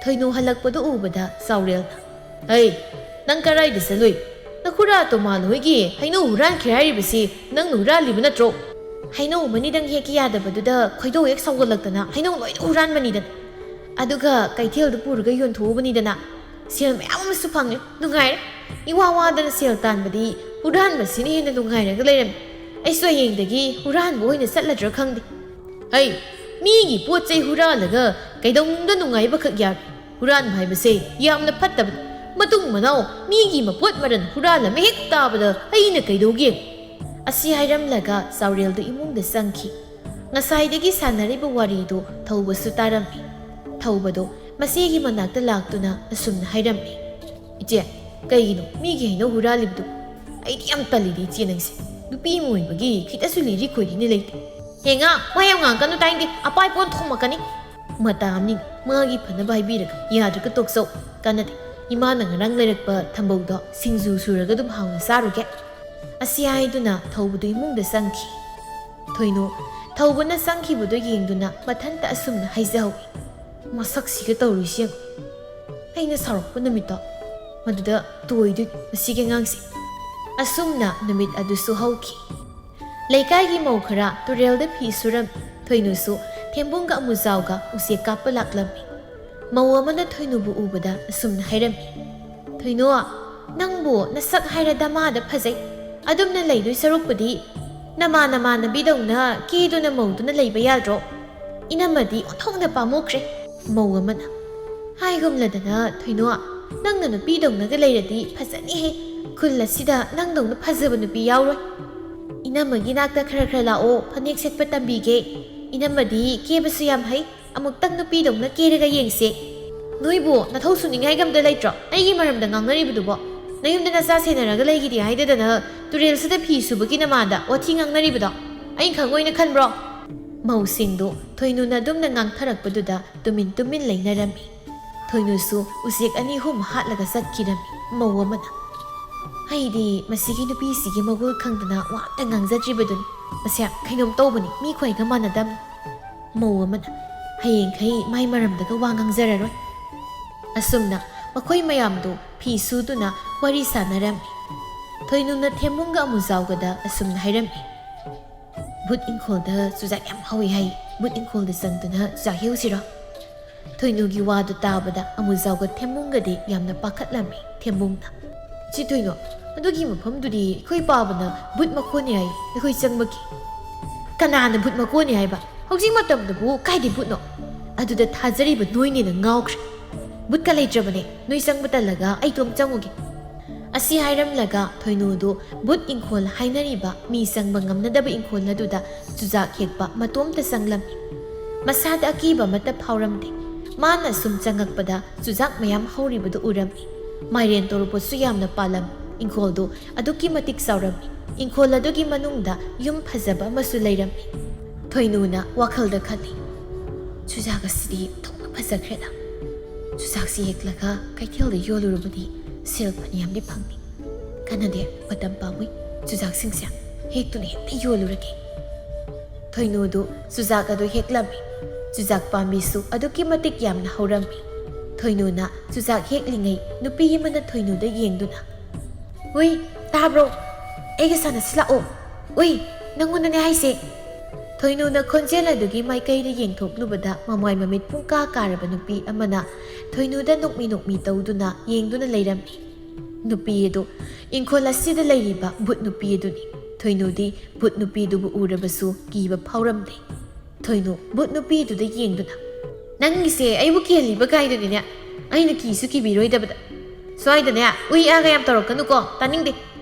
ꯊꯣꯏꯅꯨ ꯍꯜꯂꯛꯄꯗꯨ ꯎꯕꯗ ꯆꯥꯎꯔꯦꯜꯅ, "ꯍꯩ, ꯅꯪ ꯀꯔꯥꯏꯗ ꯆꯠꯂꯨꯏ? ꯅꯈꯨꯔꯥ ꯇꯣꯃꯥꯜ ꯍꯣꯏꯒꯤ ꯍꯩꯅꯧ ꯍꯨꯔꯥꯟꯈ꯭ꯔꯦ ꯍꯥꯏꯔꯤꯕꯁꯤ ꯅꯪꯅ ꯍꯨꯔꯥꯜꯂꯤꯕ ꯅꯠꯇ꯭ꯔꯣ?" "ꯍꯩꯅꯧ ꯑꯃꯅꯤꯗꯪ ꯍꯦꯛꯀꯦ ꯌꯥꯗꯕꯗꯨꯗ ꯈꯣꯏꯗꯧ ꯍꯦꯛ ꯁꯥꯎꯒꯠꯂꯛꯇꯅ ꯍꯩꯅꯧ ꯂꯣꯏꯅ ꯍꯨꯔꯥꯟꯕꯅꯤꯗꯅ꯫ ꯑꯗꯨꯒ ꯀꯩꯊꯦꯜꯗ ꯄꯨꯔꯒ ꯌꯣꯟꯊꯣꯛꯎꯕꯅꯤꯗꯅ꯫ ꯁꯦꯜ ꯃꯌꯥꯝ ꯑꯃꯁꯨ ꯐꯪꯉꯦ, ꯅꯨꯡꯉꯥꯏꯔꯦ꯫ ꯏꯋꯥ ꯋꯥꯗꯅ ꯁꯦꯜ ꯇꯥꯟꯕꯗꯤ ꯍꯨꯔꯥꯟꯕꯁꯤꯅ ꯍꯦꯟꯅ ꯅꯨꯡꯉꯥꯏꯔꯒ ꯂꯩꯔꯝꯃꯦ꯫ ꯑꯩꯁꯨ ꯍꯌꯦꯡꯗꯒꯤ ꯍꯨꯔꯥꯟꯕ ꯑꯣꯏꯅ ꯆꯠꯂꯗ꯭ꯔꯥ ꯈꯪꯗꯦ꯫ ꯍꯩ, ꯃꯤꯒꯤ ꯄꯣꯠ ꯆꯩ ꯍꯨꯔꯥꯜꯂꯒ ꯀꯩꯗꯧꯅꯨꯡꯗ ꯅꯨꯡꯉꯥꯏꯕꯈꯛ ꯌꯥꯕ꯭ꯔꯥ? ꯍꯨꯔꯥꯟꯕ ꯍꯥꯏꯕꯁꯦ ꯌꯥꯝꯅ ꯐꯠꯇꯕꯅꯤ꯫ ꯃꯇꯨꯡ ꯃꯅꯥꯎ ꯃꯤꯒꯤ ꯃꯄꯣꯠ ꯃꯔꯟ ꯍꯨꯔꯥꯜꯂꯝꯃꯦ ꯍꯦꯛ ꯇꯥꯕꯗ ꯑꯩꯅ ꯀꯩꯗꯧꯒꯦ?" ꯑꯁꯤ ꯍꯥꯏꯔꯝꯂꯒ ꯆꯥꯎꯔꯦꯜꯗꯨ ꯏꯃꯨꯡꯗ ꯆꯪꯈꯤ꯫ ꯉꯁꯥꯏꯗꯒꯤ ꯁꯥꯟꯅꯔꯤꯕ ꯋꯥꯔꯤꯗꯨ ꯊꯧꯕꯁꯨ ꯇꯥꯔꯝꯃꯤ꯫ ꯊꯧꯕꯗꯨ ꯃꯆꯦꯒꯤ ꯃꯅꯥꯛꯇ ꯂꯥꯛꯇꯨꯅ ꯑꯁꯨꯝꯅ ꯍꯥꯏꯔꯝꯃꯤ, "ꯏꯆꯦ, ꯀꯩꯒꯤꯅꯣ ꯃꯤꯒꯤ ꯍꯩꯅꯧ ꯍꯨꯔꯥꯜꯂꯤꯕꯗꯨ? ꯑꯩꯗꯤ ꯌꯥꯝ ꯇꯜꯂꯤꯗ ꯏꯆꯦ ꯅꯪꯁꯦ꯫ ꯅꯨꯄꯤ ꯑꯃ ꯑꯣꯏꯕꯒꯤ ꯈꯤꯇꯁꯨ ꯂꯤꯔꯤ ꯈꯣꯏꯔꯤꯅ ꯂꯩꯇꯦ꯫ ꯍꯦꯡꯉꯥ, ꯋꯥ ꯌꯥꯝ ꯉꯥꯡꯒꯅꯨ ꯇꯥꯏꯅꯤꯡꯗꯦ, ꯑꯄꯥꯏ ꯄꯣꯟ ꯊꯣꯝꯃꯛꯀꯅꯤ꯫ ꯃꯇꯥ ꯑꯃꯅꯤ, ꯃꯥꯒꯤ ꯐꯅꯕ ꯍꯥꯏꯕꯤꯔꯒ ꯌꯥꯗ꯭ꯔꯒ ꯇꯣꯛꯆꯧ, ꯀꯥꯟꯅꯗꯦ꯫ ꯏꯃꯥꯅ ꯉꯔꯥꯡ ꯂꯩꯔꯛꯄ ꯊꯝꯕꯧꯗꯣ ꯁꯤꯡꯖꯨ ꯁꯨꯔꯒ ꯑꯗꯨꯝ ꯍꯥꯎꯅ ꯆꯥꯔꯨꯒꯦ"꯫ ꯑꯁꯤ ꯍꯥꯏꯗꯨꯅ ꯊꯧꯕꯗꯨ ꯏꯃꯨꯡꯗ ꯆꯪꯈꯤ꯫ ꯊꯣꯏꯅꯨ, ꯊꯧꯕꯅ ꯆꯪꯈꯤꯕꯗꯨ ꯌꯦꯡꯗꯨꯅ ꯃꯊꯟꯇ ꯑꯁꯨꯝꯅ ꯍꯥꯏꯖꯍꯧꯏ, "ꯃꯁꯛꯁꯤꯒ ꯇꯧꯔꯤꯁꯤ ꯌꯦꯡꯉꯨ꯫ ꯑꯩꯅ ꯁꯥꯎꯔꯛꯄ ꯅꯨꯃꯤꯠꯇꯣ, ꯃꯗꯨꯗ ꯇꯣꯏꯗꯣꯏ ꯃꯁꯤꯒꯤ ꯑꯉꯥꯡꯁꯦ"꯫ ꯑꯁꯨꯝꯅ ꯅꯨꯃꯤꯠ ꯑꯗꯨꯁꯨ ꯍꯧꯈꯤ꯫ ꯂꯩꯀꯥꯏꯒꯤ ꯃꯧ ꯈꯔ ꯇꯨꯔꯦꯜꯗ ꯐꯤ ꯁꯨꯔꯝꯃꯤ꯫ ꯊꯣꯏꯅꯨꯁꯨ ꯊꯦꯝꯕꯨꯡꯒ ꯑꯃꯨꯖꯥꯎꯒ ꯎꯆꯦꯛ ꯀꯥꯞꯄ ꯂꯥꯛꯂꯝꯃꯤ꯫ ꯃꯧ ꯑꯃꯅ ꯊꯣꯏꯅꯨꯕꯨ ꯎꯕꯗ ꯑꯁꯨꯝꯅ ꯍꯥꯏꯔꯝꯃꯤ, "ꯊꯣꯏꯅꯨ, ꯅꯪꯕꯨ ꯅꯁꯛ ꯍꯥꯏꯔ ꯗꯃꯥꯗ ꯐꯖꯩ꯫ ꯑꯗꯨꯝꯅ ꯂꯩꯗꯣꯏ ꯁꯔꯨꯛꯄꯨꯗꯤ ꯅꯃꯥ ꯅꯃꯥꯟꯅꯕꯤꯗꯧꯅ ꯀꯦꯗꯨꯅ ꯃꯧꯗꯨꯅ ꯂꯩꯕ ꯌꯥꯗ꯭ꯔꯣ? ꯏꯅꯝꯃꯗꯤ ꯑꯣꯟꯊꯣꯛꯅ ꯄꯥꯝꯃꯨꯈ꯭ꯔꯦ"꯫ ꯃꯧ ꯑꯃꯅ, "ꯍꯥꯏꯒꯨꯝꯂꯗꯅ ꯊꯣꯏꯅꯨ, ꯅꯪꯅ ꯅꯨꯄꯤꯗꯧꯅꯒ ꯂꯩꯔꯗꯤ ꯐꯖꯅꯤꯍꯦ꯫ ꯈꯨꯜ ꯑꯁꯤꯗ ꯅꯪꯗꯧꯅ ꯐꯖꯕ ꯅꯨꯄꯤ ꯌꯥꯎꯔꯣꯏ꯫ ꯏꯅꯝꯃꯒꯤ ꯅꯥꯛꯇ ꯈꯔ ꯈꯔ ꯂꯥꯛꯑꯣ, ꯐꯅꯦꯛ ꯁꯦꯠꯄ ꯇꯝꯕꯤꯒꯦ꯫ ꯏꯅꯝꯃꯗꯤ ꯀꯦꯕꯁꯨ ꯌꯥꯝ ꯍꯩ꯫ ꯑꯃꯨꯛꯇꯪ ꯅꯨꯄꯤꯗꯧꯅ ꯀꯦꯔꯒ ꯌꯦꯡꯁꯦ꯫ ꯅꯣꯏꯕꯨ ꯅꯊꯧ ꯁꯨꯅꯤꯡꯉꯥꯏꯒ ꯑꯝꯇ ꯂꯩꯇ꯭ꯔꯣ? ꯑꯩꯒꯤ ꯃꯔꯝꯗ ꯉꯥꯡꯅꯔꯤꯕꯗꯨꯕꯣ? ꯅꯌꯨꯝꯗ ꯅꯆꯥ ꯁꯦꯟꯅꯔꯒ ꯂꯩꯒꯤꯗꯤ ꯍꯥꯏꯗꯗꯅ ꯇꯨꯔꯦꯜꯁꯤꯗ ꯐꯤ ꯁꯨꯕꯒꯤ ꯅꯃꯥꯗ ꯋꯥꯊꯤ ꯉꯥꯡꯅꯔꯤꯕꯗꯣ ꯑꯩꯅ ꯈꯪꯉꯣꯏꯅ ꯈꯟꯕ꯭ꯔꯣ?" ꯃꯧꯁꯤꯡꯗꯨ ꯊꯣꯏꯅꯨꯅ ꯑꯗꯨꯝꯅ ꯉꯥꯡꯊꯔꯛꯄꯗꯨꯗ ꯇꯨꯃꯤꯟ ꯇꯨꯃꯤꯟ ꯂꯩꯅꯔꯝꯃꯤ꯫ ꯊꯣꯏꯅꯨꯁꯨ ꯎꯆꯦꯛ ꯑꯅꯤ ꯑꯍꯨꯝ ꯍꯥꯠꯂꯒ ꯆꯠꯈꯤꯔꯝꯃꯤ꯫ ꯃꯧ ꯑꯃꯅ, "ꯑꯩꯗꯤ ꯃꯁꯤꯒꯤ ꯅꯨꯄꯤꯁꯤꯒꯤ ꯃꯒꯨꯟ ꯈꯪꯗꯅ ꯋꯥ ꯑꯝꯇ ꯉꯥꯡꯖꯗ꯭ꯔꯤꯕꯗꯨꯅꯤ꯫ ꯃꯁꯦ ꯀꯩꯅꯣꯝ ꯇꯧꯕꯅꯤ, ꯃꯤ ꯈ꯭ꯋꯥꯏꯒ ꯃꯥꯟꯅꯗꯕꯅꯤ"꯫ ꯃꯧ ꯑꯃꯅ, "ꯍꯌꯦꯡꯈꯩ ꯃꯥꯏ ꯃꯔꯝꯗꯒ ꯋꯥ ꯉꯥꯡꯖꯔꯔꯣꯏ"꯫ ꯑꯁꯨꯝꯅ ꯃꯈꯣꯏ ꯃꯌꯥꯝꯗꯨ ꯐꯤ ꯁꯨꯗꯨꯅ ꯋꯥꯔꯤ ꯁꯥꯟꯅꯔꯝꯃꯤ꯫ ꯊꯣꯏꯅꯨꯅ ꯊꯦꯝꯕꯨꯡꯒ ꯑꯃꯨꯖꯥꯎꯒꯗ ꯑꯁꯨꯝꯅ ꯍꯥꯏꯔꯝꯃꯤ, "ꯚꯨꯠ ꯏꯪꯈꯣꯜꯗ ꯆꯨꯖꯥꯛ ꯌꯥꯝ ꯍꯧꯏ ꯍꯥꯏ, ꯚꯨꯠ ꯏꯪꯈꯣꯜꯗ ꯆꯪꯗꯨꯅ ꯆꯨꯖꯥꯛ ꯍꯦꯛꯎꯁꯤꯔꯣ?" ꯊꯣꯏꯅꯨꯒꯤ ꯋꯥꯗꯨ ꯇꯥꯕꯗ ꯑꯃꯨꯖꯥꯎꯒ ꯊꯦꯝꯕꯨꯡꯒꯗꯤ ꯌꯥꯝꯅ ꯄꯥꯈꯠꯂꯝꯃꯤ꯫ ꯊꯦꯝꯕꯨꯡꯅ, "ꯏꯆꯦ ꯊꯣꯏꯅꯨ, ꯑꯗꯨꯒꯤ ꯃꯐꯝꯗꯨꯗꯤ ꯑꯩꯈꯣꯏ ꯄꯥꯕꯅ ꯚꯨꯠ ꯃꯀꯣꯟꯅꯤ ꯍꯥꯏ, ꯑꯩꯈꯣꯏ ꯆꯪꯕꯒꯤ꯫" "ꯀꯅꯥꯅ ꯚꯨꯠ ꯃꯀꯣꯟꯅꯤ ꯍꯥꯏꯕ? ꯍꯧꯖꯤꯛ ꯃꯇꯝꯗꯕꯨ ꯀꯥꯏꯗꯩ ꯚꯨꯠꯅꯣ? ꯑꯗꯨꯗ ꯊꯥꯖꯔꯤꯕ ꯅꯣꯏꯅꯦꯅ ꯉꯥꯎꯈ꯭ꯔꯦ꯫ ꯚꯨꯠꯀ ꯂꯩꯇ꯭ꯔꯕꯅꯦ, ꯅꯣꯏ ꯆꯪꯕ ꯇꯜꯂꯒ ꯑꯩ ꯏꯇꯣꯝ ꯆꯪꯉꯨꯒꯦ꯫" ꯑꯁꯤ ꯍꯥꯏꯔꯝꯂꯒ ꯊꯣꯏꯅꯨꯗꯨ ꯚꯨꯠ ꯏꯪꯈꯣꯜ ꯍꯥꯏꯅꯔꯤꯕ ꯃꯤ ꯆꯪꯕ ꯉꯝꯅꯗꯕ ꯏꯪꯈꯣꯜ ꯑꯗꯨꯗ ꯆꯨꯖꯥꯛ ꯍꯦꯛꯄ ꯃꯇꯣꯝꯇ ꯆꯪꯂꯝꯃꯤ꯫ ꯃꯁꯥꯗ ꯑꯀꯤꯕ ꯑꯃꯠꯇ ꯐꯥꯎꯔꯝꯗꯦ꯫ ꯃꯥꯅ ꯁꯨꯝ ꯆꯪꯉꯛꯄꯗ ꯆꯨꯖꯥꯛ ꯃꯌꯥꯝ ꯍꯧꯔꯤꯕꯗꯨ ꯎꯔꯝꯃꯤ꯫ ꯃꯥꯏꯔꯦꯟ ꯇꯣꯔꯕꯣꯠꯁꯨ ꯌꯥꯝꯅ ꯄꯥꯜꯂꯝꯃꯤ꯫ ꯏꯪꯈꯣꯜꯗꯨ ꯑꯗꯨꯛꯀꯤ ꯃꯇꯤꯛ ꯆꯥꯎꯔꯝꯃꯤ꯫ ꯏꯪꯈꯣꯜ ꯑꯗꯨꯒꯤ ꯃꯅꯨꯡꯗ ꯌꯨꯝ ꯐꯖꯕ ꯑꯃꯁꯨ ꯂꯩꯔꯝꯃꯤ꯫ ꯊꯣꯏꯅꯨꯅ ꯋꯥꯈꯜꯗ ꯈꯜꯂꯤ, "ꯆꯨꯖꯥꯛ ꯑꯁꯤꯗꯤ ꯊꯣꯛꯅ ꯐꯖꯈ꯭ꯔꯦꯗ꯫ ꯆꯨꯖꯥꯛꯁꯤ ꯍꯦꯛꯂꯒ ꯀꯩꯊꯦꯜꯗ ꯌꯣꯜꯂꯨꯔꯕꯗꯤ ꯁꯦꯜ ꯐꯅꯌꯥꯝꯗꯤ ꯐꯪꯅꯤ꯫ ꯀꯥꯟꯅꯗꯦ, ꯃꯇꯝ ꯄꯥꯝꯃꯨꯏ꯫ ꯆꯨꯖꯥꯛꯁꯤꯡꯁꯦ ꯍꯦꯛꯇꯨꯅ ꯍꯦꯛꯇ ꯌꯣꯜꯂꯨꯔꯒꯦ꯫" ꯊꯣꯏꯅꯨꯗꯨ ꯆꯨꯖꯥꯛ ꯑꯗꯨ ꯍꯦꯛꯂꯝꯃꯤ꯫ ꯆꯨꯖꯥꯛ ꯄꯥꯝꯕꯤꯁꯨ ꯑꯗꯨꯛꯀꯤ ꯃꯇꯤꯛ ꯌꯥꯝꯅ ꯍꯧꯔꯝꯃꯤ꯫ ꯊꯣꯏꯅꯨꯅ ꯆꯨꯖꯥꯛ ꯍꯦꯛꯂꯤꯉꯩ ꯅꯨꯄꯤ ꯑꯃꯅ ꯊꯣꯏꯅꯨꯗ ꯌꯦꯡꯗꯨꯅ, "ꯍꯨꯏ, ꯇꯥꯕ꯭ꯔꯣ? ꯑꯩꯒ ꯁꯥꯟꯅꯁꯤ ꯂꯥꯛꯑꯣ꯫ ꯎꯏ, ꯅꯪꯉꯣꯟꯗꯅꯦ ꯍꯥꯏꯁꯦ꯫" ꯊꯣꯏꯅꯨꯅ ꯈꯣꯟꯖꯦꯜ ꯑꯗꯨꯒꯤ ꯃꯥꯏꯀꯩꯗ ꯌꯦꯡꯊꯣꯛꯂꯨꯕꯗ ꯃꯃꯥꯏ ꯃꯃꯤꯠ ꯄꯨꯡꯀꯥ ꯀꯥꯔꯕ ꯅꯨꯄꯤ ꯑꯃꯅ ꯊꯣꯏꯅꯨꯗ ꯅꯣꯛꯃꯤ ꯅꯣꯛꯃꯤ ꯇꯧꯗꯨꯅ ꯌꯦꯡꯗꯨꯅ ꯂꯩꯔꯝꯃꯤ꯫ ꯅꯨꯄꯤ ꯑꯗꯨ ꯏꯪꯈꯣꯜ ꯑꯁꯤꯗ ꯂꯩꯔꯤꯕ ꯚꯨꯠ ꯅꯨꯄꯤ ꯑꯗꯨꯅꯤ꯫ ꯊꯣꯏꯅꯨꯗꯤ ꯚꯨꯠ ꯅꯨꯄꯤꯗꯨꯕꯨ ꯎꯔꯕꯁꯨ ꯀꯤꯕ ꯐꯥꯎꯔꯝꯗꯦ꯫ ꯊꯣꯏꯅꯨ ꯚꯨꯠ ꯅꯨꯄꯤꯗꯨꯗ ꯌꯦꯡꯗꯨꯅ, "ꯅꯪꯒꯤꯁꯦ ꯑꯩꯕꯨ ꯀꯤꯍꯜꯂꯤꯕ ꯀꯥꯏꯗꯨꯅꯤꯅꯦ꯫ ꯑꯩꯅ ꯀꯤꯁꯨ ꯀꯤꯕꯤꯔꯣꯏꯗꯕꯗ꯫ ꯁ꯭ꯋꯥꯏꯗꯅꯦ ꯎꯏ ꯑꯥꯒ ꯌꯥꯝ ꯇꯧꯔꯛꯀꯅꯨꯀꯣ, ꯇꯥꯅꯤꯡꯗꯦ꯫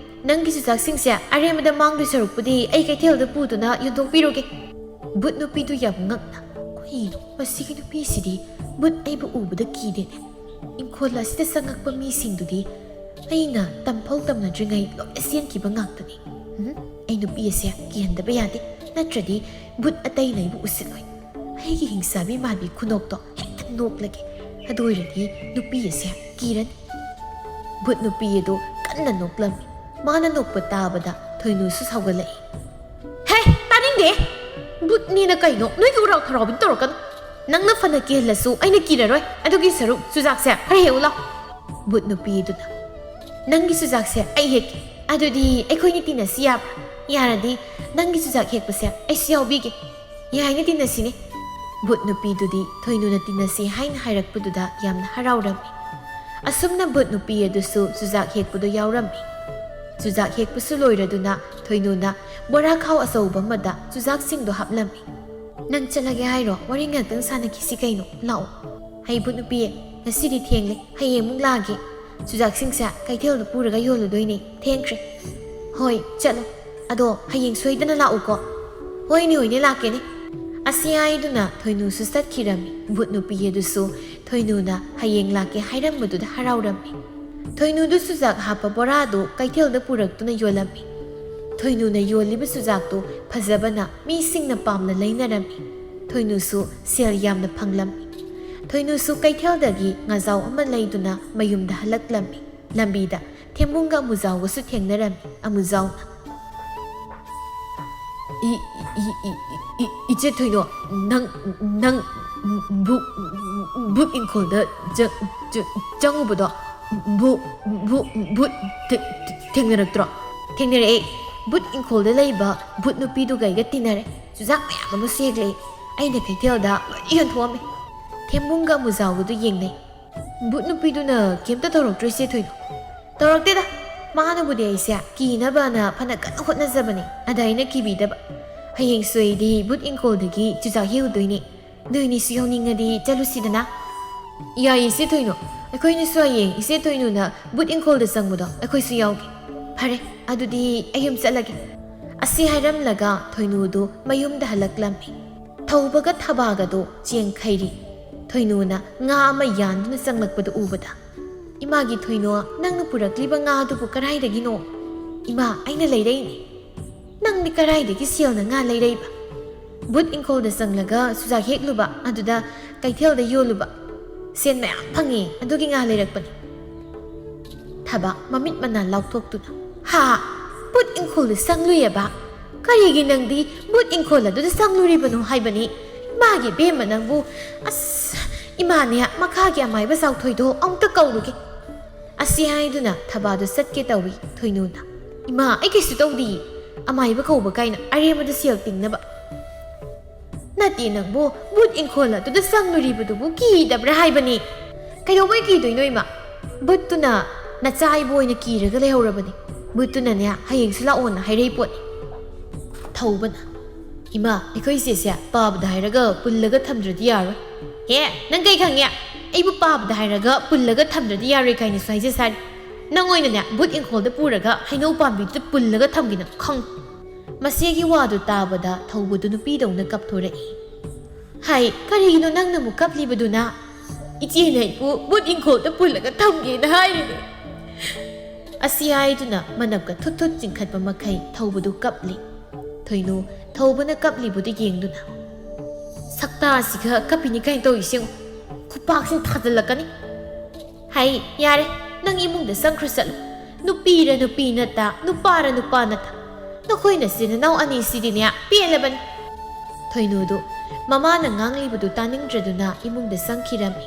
ꯅꯪꯒꯤ ꯆꯨꯖꯥꯛꯁꯤꯡꯁꯦ ꯑꯔꯦꯝꯕꯗ ꯃꯥꯡꯗꯣꯏ ꯁꯔꯨꯛꯄꯨꯗꯤ ꯑꯩ ꯀꯩꯊꯦꯜꯗ ꯄꯨꯗꯨꯅ ꯌꯣꯟꯊꯣꯛꯄꯤꯔꯨꯒꯦ꯫" ꯚꯨꯠ ꯅꯨꯄꯤꯗꯨ ꯌꯥꯝ ꯉꯛꯅ, "ꯀꯩꯅꯣ, ꯃꯁꯤꯒꯤ ꯅꯨꯄꯤꯁꯤꯗꯤ ꯚꯨꯠ ꯑꯩꯕꯨ ꯎꯕꯗ ꯀꯤꯗꯦꯅꯦ꯫ ꯏꯪꯈꯣꯜ ꯑꯁꯤꯗ ꯆꯪꯉꯛꯄ ꯃꯤꯁꯤꯡꯗꯨꯗꯤ ꯑꯩꯅ ꯇꯝꯐꯧ ꯇꯝꯅꯗ꯭ꯔꯤꯉꯩ ꯂꯣꯏꯅ ꯆꯦꯟꯈꯤꯕ ꯉꯥꯛꯇꯅꯤ꯫ ꯎꯝ, ꯑꯩ ꯅꯨꯄꯤ ꯑꯁꯦ ꯀꯤꯍꯟꯗꯕ ꯌꯥꯗꯦ, ꯅꯠꯇ꯭ꯔꯗꯤ ꯚꯨꯠ ꯑꯇꯩꯅ ꯑꯩꯕꯨ ꯎꯁꯤꯜꯂꯣꯏ꯫ ꯑꯩꯒꯤ ꯍꯤꯡꯆꯥꯕꯤ ꯃꯥꯟꯕꯤ ꯈꯨꯅꯣꯛꯇꯣ ꯍꯦꯛꯇ ꯅꯣꯛꯂꯒꯦ꯫ ꯑꯗꯨ ꯑꯣꯏꯔꯗꯤ ꯅꯨꯄꯤ ꯑꯁꯦ ꯀꯤꯔꯅꯤ꯫" ꯚꯨꯠ ꯅꯨꯄꯤ ꯑꯗꯨ ꯀꯟꯅ ꯅꯣꯛꯂꯝꯃꯤ꯫ ꯃꯥꯅ ꯅꯣꯛꯄ ꯇꯥꯕꯗ ꯊꯣꯏꯅꯨꯁꯨ ꯁꯥꯎꯒꯠꯂꯛꯏ꯫ "ꯍꯦ, ꯇꯥꯅꯤꯡꯗꯦ! ꯚꯨꯠꯅꯦꯅ ꯀꯩꯅꯣ? ꯅꯣꯏꯒꯤ ꯎꯔꯥꯎ ꯊꯔꯥꯎꯕꯤ ꯇꯧꯔꯛꯀꯅꯨ꯫ ꯅꯪꯅ ꯐꯅ ꯀꯤꯍꯜꯂꯁꯨ ꯑꯩꯅ ꯀꯤꯔꯔꯣꯏ꯫ ꯑꯗꯨꯒꯤ ꯁꯔꯨꯛ ꯆꯨꯖꯥꯛꯁꯦ ꯈꯔ ꯍꯦꯛꯎ ꯂꯥꯎ꯫" ꯚꯨꯠ ꯅꯨꯄꯤꯗꯨꯅ, "ꯅꯪꯒꯤ ꯆꯨꯖꯥꯛꯁꯦ ꯑꯩ ꯍꯦꯛꯀꯦ꯫ ꯑꯗꯨꯗꯤ ꯑꯩꯈꯣꯏꯅꯤ ꯇꯤꯟꯅꯁꯤ ꯌꯥꯕ꯭ꯔꯥ? ꯌꯥꯔꯗꯤ ꯅꯪꯒꯤ ꯆꯨꯖꯥꯛ ꯍꯦꯛꯄꯁꯦ ꯑꯩꯁꯨ ꯌꯥꯎꯕꯤꯒꯦ꯫ ꯌꯥꯏꯅꯦ, ꯇꯤꯟꯅꯁꯤꯅꯦ꯫" ꯚꯨꯠ ꯅꯨꯄꯤꯗꯨꯗꯤ ꯊꯣꯏꯅꯨꯅ ꯇꯤꯟꯅꯁꯤ ꯍꯥꯏꯅ ꯍꯥꯏꯔꯛꯄꯗꯨꯗ ꯌꯥꯝꯅ ꯍꯔꯥꯎꯔꯝꯃꯤ꯫ ꯑꯁꯨꯝꯅ ꯚꯨꯠ ꯅꯨꯄꯤ ꯑꯗꯨꯁꯨ ꯆꯨꯖꯥꯛ ꯍꯦꯛꯄꯗꯨ ꯌꯥꯎꯔꯝꯃꯤ꯫ ꯆꯨꯖꯥꯛ ꯍꯦꯛꯄꯁꯨ ꯂꯣꯏꯔꯗꯨꯅ ꯊꯣꯏꯅꯨꯅ ꯕꯣꯔꯥ ꯈꯥꯎ ꯑꯆꯧꯕ ꯑꯃꯗ ꯆꯨꯖꯥꯛꯁꯤꯡꯗꯣ ꯍꯥꯞꯂꯝꯃꯤ꯫ "ꯅꯪ ꯆꯠꯂꯒꯦ ꯍꯥꯏꯔꯣ? ꯋꯥꯔꯤ ꯉꯥꯛꯇꯪ ꯁꯥꯟꯅꯈꯤꯁꯤ ꯀꯩꯅꯣ꯫ ꯂꯥꯛꯑꯣ꯫" "ꯍꯩ ꯚꯨꯠ ꯅꯨꯄꯤ, ꯉꯁꯤꯗꯤ ꯊꯦꯡꯂꯦ, ꯍꯌꯦꯡ ꯑꯃꯨꯛ ꯂꯥꯛꯑꯒꯦ꯫ ꯆꯨꯖꯥꯛꯁꯤꯡꯁꯦ ꯀꯩꯊꯦꯜꯗ ꯄꯨꯔꯒ ꯌꯣꯜꯂꯨꯗꯣꯏꯅꯦ꯫ ꯊꯦꯡꯈ꯭ꯔꯦ꯫" "ꯍꯣꯏ, ꯆꯠꯂꯣ꯫ ꯑꯗꯣ ꯍꯌꯦꯡ ꯁꯣꯏꯗꯅ ꯂꯥꯛꯎꯀꯣ꯫" "ꯍꯣꯏꯅꯦ, ꯍꯣꯏꯅꯦ, ꯂꯥꯛꯀꯦꯅꯦ꯫" ꯑꯁꯤ ꯍꯥꯏꯗꯨꯅ ꯊꯣꯏꯅꯨꯁꯨ ꯆꯠꯈꯤꯔꯝꯃꯤ꯫ ꯚꯨꯠ ꯅꯨꯄꯤ ꯑꯗꯨꯁꯨ ꯊꯣꯏꯅꯨꯅ ꯍꯌꯦꯡ ꯂꯥꯛꯀꯦ ꯍꯥꯏꯔꯝꯕꯗꯨꯗ ꯍꯔꯥꯎꯔꯝꯃꯤ꯫ ꯊꯣꯏꯅꯨꯗꯨ ꯆꯨꯖꯥꯛ ꯍꯥꯞꯄ ꯕꯣꯔꯥꯗꯨ ꯀꯩꯊꯦꯜꯗ ꯄꯨꯔꯛꯇꯨꯅ ꯌꯣꯜꯂꯝꯃꯤ꯫ ꯊꯣꯏꯅꯨꯅ ꯌꯣꯜꯂꯤꯕ ꯆꯨꯖꯥꯛꯇꯨ ꯐꯖꯕꯅ ꯃꯤꯁꯤꯡꯅ ꯄꯥꯝꯅ ꯂꯩꯅꯔꯝꯃꯤ꯫ ꯊꯣꯏꯅꯨꯁꯨ ꯁꯦꯜ ꯌꯥꯝꯅ ꯐꯪꯂꯝꯃꯤ꯫ ꯊꯣꯏꯅꯨꯁꯨ ꯀꯩꯊꯦꯜꯗꯒꯤ ꯉꯥꯖꯥꯎ ꯑꯃ ꯂꯩꯗꯨꯅ ꯃꯌꯨꯝꯗ ꯍꯜꯂꯛꯂꯝꯃꯤ꯫ ꯂꯝꯕꯤꯗ ꯊꯦꯝꯕꯨꯡꯒ ꯑꯃꯨꯖꯥꯎꯒꯁꯨ ꯊꯦꯡꯅꯔꯝꯃꯤ꯫ ꯑꯃꯨꯖꯥꯎꯅ, "E-, E-, E-, E-, E-, ꯏꯆꯦ ꯊꯣꯏꯅꯣ, ꯅꯪ, ꯅꯪ ꯚꯨ-, ꯚꯨꯠ ꯏꯪꯈꯣꯜꯗ ꯆ-, ꯆ-, ꯆꯪꯉꯨꯕꯗꯣ ꯚꯨ-, ꯚꯨ-, ꯚꯨꯠ ꯊꯦ-, ꯊꯦꯡꯅꯔꯛꯇ꯭ꯔꯣ?" "ꯊꯦꯡꯅꯔꯛꯑꯦ꯫ ꯚꯨꯠ ꯏꯪꯈꯣꯜꯗ ꯂꯩꯕ ꯚꯨꯠ ꯅꯨꯄꯤꯗꯨꯒ ꯑꯩꯒ ꯇꯤꯟꯅꯔꯦ꯫ ꯆꯨꯖꯥꯛ ꯃꯌꯥꯝ ꯑꯃꯁꯨ ꯍꯦꯛꯂꯛꯑꯦ꯫ ꯑꯩꯅ ꯀꯩꯊꯦꯜꯗ ꯂꯣꯏ ꯌꯣꯟꯊꯣꯛꯑꯝꯃꯦ꯫" ꯊꯦꯝꯕꯨꯡꯒ ꯑꯃꯨꯖꯥꯎꯒꯗꯨ ꯌꯦꯡꯅꯩ꯫ "ꯚꯨꯠ ꯅꯨꯄꯤꯗꯨꯅ ꯀꯩꯝꯇ ꯇꯧꯔꯛꯇ꯭ꯔꯣ, ꯏꯆꯦ ꯊꯣꯏꯅꯣ?" "ꯇꯧꯔꯛꯇꯦꯗ꯫ ꯃꯥꯅꯕꯨꯗꯤ ꯑꯩꯁꯦ ꯀꯤꯅꯕꯅ ꯐꯅ ꯀꯟꯅ ꯍꯣꯠꯅꯖꯕꯅꯦ꯫ ꯑꯗ ꯑꯩꯅ ꯀꯤꯕꯤꯗꯕ꯫ ꯍꯌꯦꯡꯁꯨ ꯑꯩꯗꯤ ꯚꯨꯠ ꯏꯪꯈꯣꯜꯗꯒꯤ ꯆꯨꯖꯥꯛ ꯍꯦꯛꯎꯗꯣꯏꯅꯦ꯫ ꯅꯣꯏꯅꯤꯁꯨ ꯌꯥꯎꯅꯤꯡꯉꯗꯤ ꯆꯠꯂꯨꯁꯤꯗꯅ꯫" "ꯌꯥꯏꯌꯦ, ꯏꯆꯦ ꯊꯣꯏꯅꯨ꯫ ꯑꯩꯈꯣꯏꯅꯤꯁꯨ ꯍꯌꯦꯡ ꯏꯆꯦ ꯊꯣꯏꯅꯨꯅ ꯚꯨꯠ ꯏꯪꯈꯣꯜꯗ ꯆꯪꯕꯗꯣ ꯑꯩꯈꯣꯏꯁꯨ ꯌꯥꯎꯒꯦ꯫" "ꯐꯔꯦ, ꯑꯗꯨꯗꯤ ꯑꯩ ꯌꯨꯝ ꯆꯠꯂꯒꯦ꯫" ꯑꯁꯤ ꯍꯥꯏꯔꯝꯂꯒ ꯊꯣꯏꯅꯨꯗꯨ ꯃꯌꯨꯝꯗ ꯍꯜꯂꯛꯂꯝꯃꯤ꯫ ꯊꯧꯕꯒ ꯊꯕꯥꯒꯗꯣ ꯆꯦꯟꯈꯩꯔꯤ꯫ ꯊꯣꯏꯅꯨꯅ ꯉꯥ ꯑꯃ ꯌꯥꯟꯗꯨꯅ ꯆꯪꯂꯛꯄꯗꯨ ꯎꯕꯗ, "ꯏꯃꯥꯒꯤ ꯊꯣꯏꯅꯣ, ꯅꯪꯅ ꯄꯨꯔꯛꯂꯤꯕ ꯉꯥ ꯑꯗꯨꯕꯨ ꯀꯔꯥꯏꯗꯒꯤꯅꯣ?" "ꯏꯃꯥ, ꯑꯩꯅ ꯂꯩꯔꯛꯏꯅꯦ꯫" "ꯅꯪꯗꯤ ꯀꯔꯥꯏꯗꯒꯤ ꯁꯦꯜꯅ ꯉꯥ ꯂꯩꯔꯛꯏꯕ?" "ꯚꯨꯠ ꯏꯪꯈꯣꯜꯗ ꯆꯪꯂꯒ ꯆꯨꯖꯥꯛ ꯍꯦꯛꯂꯨꯕ, ꯑꯗꯨꯗ ꯀꯩꯊꯦꯜꯗ ꯌꯣꯜꯂꯨꯕ꯫ ꯁꯦꯟ ꯃꯌꯥꯝ ꯐꯪꯉꯦ, ꯑꯗꯨꯒꯤ ꯉꯥ ꯂꯩꯔꯛꯄꯅꯤ꯫" ꯊꯕꯥ ꯃꯃꯤꯠ ꯃꯅꯥ ꯂꯥꯎꯊꯣꯛꯇꯨꯅ, "ꯍꯥ? ꯚꯨꯠ ꯏꯪꯈꯣꯜꯗ ꯆꯪꯂꯨꯏꯑꯕ? ꯀꯔꯤꯒꯤ ꯅꯪꯗꯤ ꯚꯨꯠ ꯏꯪꯈꯣꯜ ꯑꯗꯨꯗ ꯆꯪꯂꯨꯔꯤꯕꯅꯣ ꯍꯥꯏꯕꯅꯤ? ꯏꯃꯥꯒꯤ ꯏꯕꯦꯝꯃ ꯅꯪꯕꯨ꯫ ꯑꯁ, ꯏꯃꯥꯅꯦ, ꯃꯈꯥꯒꯤ ꯑꯃꯥꯏꯕ ꯆꯥꯎꯊꯣꯏꯗꯣ ꯑꯃꯨꯛꯇ ꯀꯧꯔꯨꯒꯦ꯫" ꯑꯁꯤ ꯍꯥꯏꯗꯨꯅ ꯊꯕꯥꯗꯨ ꯆꯠꯀꯦ ꯇꯧꯏ ꯊꯣꯏꯅꯨꯅ꯫ "ꯏꯃꯥ, ꯑꯩ ꯀꯩꯁꯨ ꯇꯧꯗꯤꯌꯦ꯫ ꯑꯃꯥꯏꯕ ꯀꯧꯕ ꯀꯥꯏꯅ ꯑꯔꯦꯝꯕꯗ ꯁꯦꯜ ꯇꯤꯡꯅꯕ꯫ ꯅꯠꯇꯦ ꯅꯪꯕꯨ, ꯕꯨꯠ ꯏꯪꯈꯣꯜ ꯑꯗꯨꯗ ꯆꯪꯂꯨꯔꯤꯕꯗꯨꯕꯨ ꯀꯤꯗꯕ꯭ꯔꯥ ꯍꯥꯏꯕꯅꯤ?" "ꯀꯩꯗꯧꯕꯩ ꯀꯤꯗꯣꯏꯅꯣ ꯏꯃꯥ? ꯕꯨꯠꯇꯨꯅ ꯅꯆꯥ ꯑꯩꯕꯨ ꯑꯣꯏꯅ ꯀꯤꯔꯒ ꯂꯩꯍꯧꯔꯕꯅꯤ꯫ ꯕꯨꯠꯇꯨꯅꯅꯦ ꯍꯌꯦꯡꯁꯨ ꯂꯥꯛꯑꯣꯅ ꯍꯥꯏꯔꯛꯏ ꯄꯣꯠꯅꯤ꯫" ꯊꯧꯕꯅ, "ꯏꯃꯥ, ꯑꯩꯈꯣꯏ ꯆꯦꯁꯦ ꯄꯥꯕꯗ ꯍꯥꯏꯔꯒ ꯄꯨꯜꯂꯒ ꯊꯝꯗ꯭ꯔꯗꯤ ꯌꯥꯔꯣꯏ꯫" "ꯍꯦ, ꯅꯪ ꯀꯩ ꯈꯪꯉꯦ? ꯑꯩꯕꯨ ꯄꯥꯕꯗ ꯍꯥꯏꯔꯒ ꯄꯨꯜꯂꯒ ꯊꯝꯗ꯭ꯔꯗꯤ ꯌꯥꯔꯣꯏ ꯀꯥꯏꯅꯁꯨ ꯍꯥꯏꯖ ꯁꯥꯔꯤ꯫ ꯅꯪ ꯑꯣꯏꯅꯅꯦ ꯕꯨꯠ ꯏꯪꯈꯣꯜꯗ ꯄꯨꯔꯒ ꯍꯩꯅꯧ ꯄꯥꯝꯕꯤꯗꯨꯗ ꯄꯨꯜꯂꯒ ꯊꯝꯒꯦ ꯅꯪ ꯈꯪ꯫" ꯃꯆꯦꯒꯤ ꯋꯥꯗꯨ ꯇꯥꯕꯗ ꯊꯧꯕꯗꯨ ꯅꯨꯄꯤꯗꯧꯅ ꯀꯞꯊꯣꯔꯛꯏ꯫ "ꯍꯥꯏ, ꯀꯔꯤꯒꯤꯅꯣ ꯅꯪꯅ ꯑꯃꯨꯛ ꯀꯞꯂꯤꯕꯗꯨꯅ?" "ꯏꯆꯦꯅ ꯑꯩꯕꯨ ꯕꯨꯠ ꯏꯪꯈꯣꯜꯗ ꯄꯨꯜꯂꯒ ꯊꯝꯒꯦꯅ ꯍꯥꯏꯔꯤꯅꯦ꯫" ꯑꯁꯤ ꯍꯥꯏꯗꯨꯅ ꯃꯅꯞꯀ ꯊꯨꯠ ꯊꯨꯠ ꯆꯤꯡꯈꯠꯄ ꯃꯈꯩ ꯊꯧꯕꯗꯨ ꯀꯞꯂꯤ꯫ ꯊꯣꯏꯅꯨ ꯊꯧꯕꯅ ꯀꯞꯂꯤꯕꯗꯨ ꯌꯦꯡꯗꯨꯅ, "ꯁꯛꯇꯥꯁꯤꯒ ꯀꯞꯄꯤꯅꯤ ꯀꯥꯏꯅ ꯇꯧꯔꯤꯁꯦ ꯌꯦꯡꯉꯨ꯫ ꯈꯨꯄꯥꯛꯁꯤꯅ ꯊꯥꯖꯤꯜꯂꯛꯀꯅꯤ꯫" "ꯍꯩ, ꯌꯥꯔꯦ, ꯅꯪ ꯏꯃꯨꯡꯗ ꯆꯪꯈ꯭ꯔ ꯆꯠꯂꯨ꯫ ꯅꯨꯄꯤꯔ ꯅꯨꯄꯤ ꯅꯠꯇ, ꯅꯨꯄꯥꯔ ꯅꯨꯄꯥ ꯅꯠꯇ, ꯅꯈꯣꯏ ꯅꯆꯤꯟ ꯅꯅꯥꯎ ꯑꯅꯤꯁꯤꯗꯤꯅꯦ ꯄꯦꯜꯂꯕꯅꯤ꯫" ꯊꯣꯏꯅꯨꯗꯨ ꯃꯃꯥꯅ ꯉꯥꯡꯂꯤꯕꯗꯨ ꯇꯥꯅꯤꯡꯗ꯭ꯔꯗꯨꯅ ꯏꯃꯨꯡꯗ ꯆꯪꯈꯤꯔꯝꯃꯤ꯫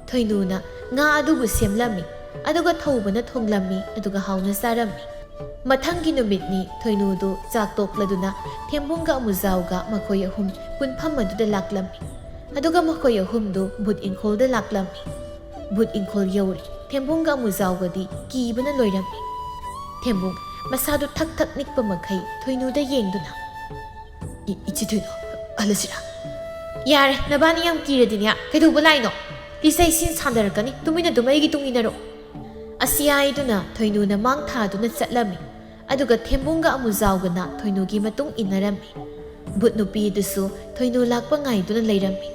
ꯊꯣꯏꯅꯨꯅ ꯉꯥ ꯑꯗꯨꯕꯨ ꯁꯦꯝꯂꯝꯃꯤ, ꯑꯗꯨꯒ ꯊꯧꯕꯅ ꯊꯣꯡꯂꯝꯃꯤ, ꯑꯗꯨꯒ ꯍꯥꯎꯅ ꯆꯥꯔꯝꯃꯤ꯫ ꯃꯊꯪꯒꯤ ꯅꯨꯃꯤꯠꯅꯤ ꯊꯣꯏꯅꯨꯗꯨ ꯆꯥꯛ ꯇꯣꯛꯂꯗꯨꯅ ꯊꯦꯝꯕꯨꯡꯒ ꯑꯃꯨꯖꯥꯎꯒ ꯃꯈꯣꯏ ꯑꯍꯨꯝ ꯄꯨꯟꯐꯝ ꯑꯗꯨꯗ ꯂꯥꯛꯂꯝꯃꯤ꯫ ꯑꯗꯨꯒ ꯃꯈꯣꯏ ꯑꯍꯨꯝꯗꯨ ꯕꯨꯠ ꯏꯪꯈꯣꯜꯗ ꯂꯥꯛꯂꯝꯃꯤ꯫ ꯕꯨꯠ ꯏꯪꯈꯣꯜ ꯌꯧꯔꯦ꯫ ꯊꯦꯝꯕꯨꯡꯒ ꯑꯃꯨꯖꯥꯎꯒꯗꯤ ꯀꯤꯕꯅ ꯂꯣꯏꯔꯝꯃꯤ꯫ ꯊꯦꯝꯕꯨꯡ ꯃꯁꯥꯗꯨ ꯊꯛ ꯊꯛ ꯅꯤꯛꯄ ꯃꯈꯩ ꯊꯣꯏꯅꯨꯗ ꯌꯦꯡꯗꯨꯅ, "ꯏ-, ꯏꯆꯦ ꯊꯣꯏꯅꯨ, ꯍꯜꯂꯁꯤꯔꯥ?" "ꯌꯥꯔꯦ, ꯅꯕꯥꯅꯤ ꯌꯥꯝ ꯀꯤꯔꯗꯤꯅꯦ ꯀꯩꯗꯧꯕ ꯂꯥꯛꯏꯅꯣ? ꯂꯤꯆꯩꯁꯤꯅ ꯁꯥꯟꯅꯔꯛꯀꯅꯤ, ꯇꯨꯃꯤꯟ ꯑꯗꯨꯝ ꯑꯩꯒꯤ ꯇꯨꯡ ꯏꯟꯅꯔꯣ꯫" ꯑꯁꯤ ꯍꯥꯏꯗꯨꯅ ꯊꯣꯏꯅꯨꯅ ꯃꯥꯡ ꯊꯥꯗꯨꯅ ꯆꯠꯂꯝꯃꯤ꯫ ꯑꯗꯨꯒ ꯊꯦꯝꯕꯨꯡꯒ ꯑꯃꯨꯖꯥꯎꯒꯅ ꯊꯣꯏꯅꯨꯒꯤ ꯃꯇꯨꯡ ꯏꯟꯅꯔꯝꯃꯤ꯫ ꯕꯨꯠ ꯅꯨꯄꯤ ꯑꯗꯨꯁꯨ ꯊꯣꯏꯅꯨ ꯂꯥꯛꯄ ꯉꯥꯏꯗꯨꯅ ꯂꯩꯔꯝꯃꯤ꯫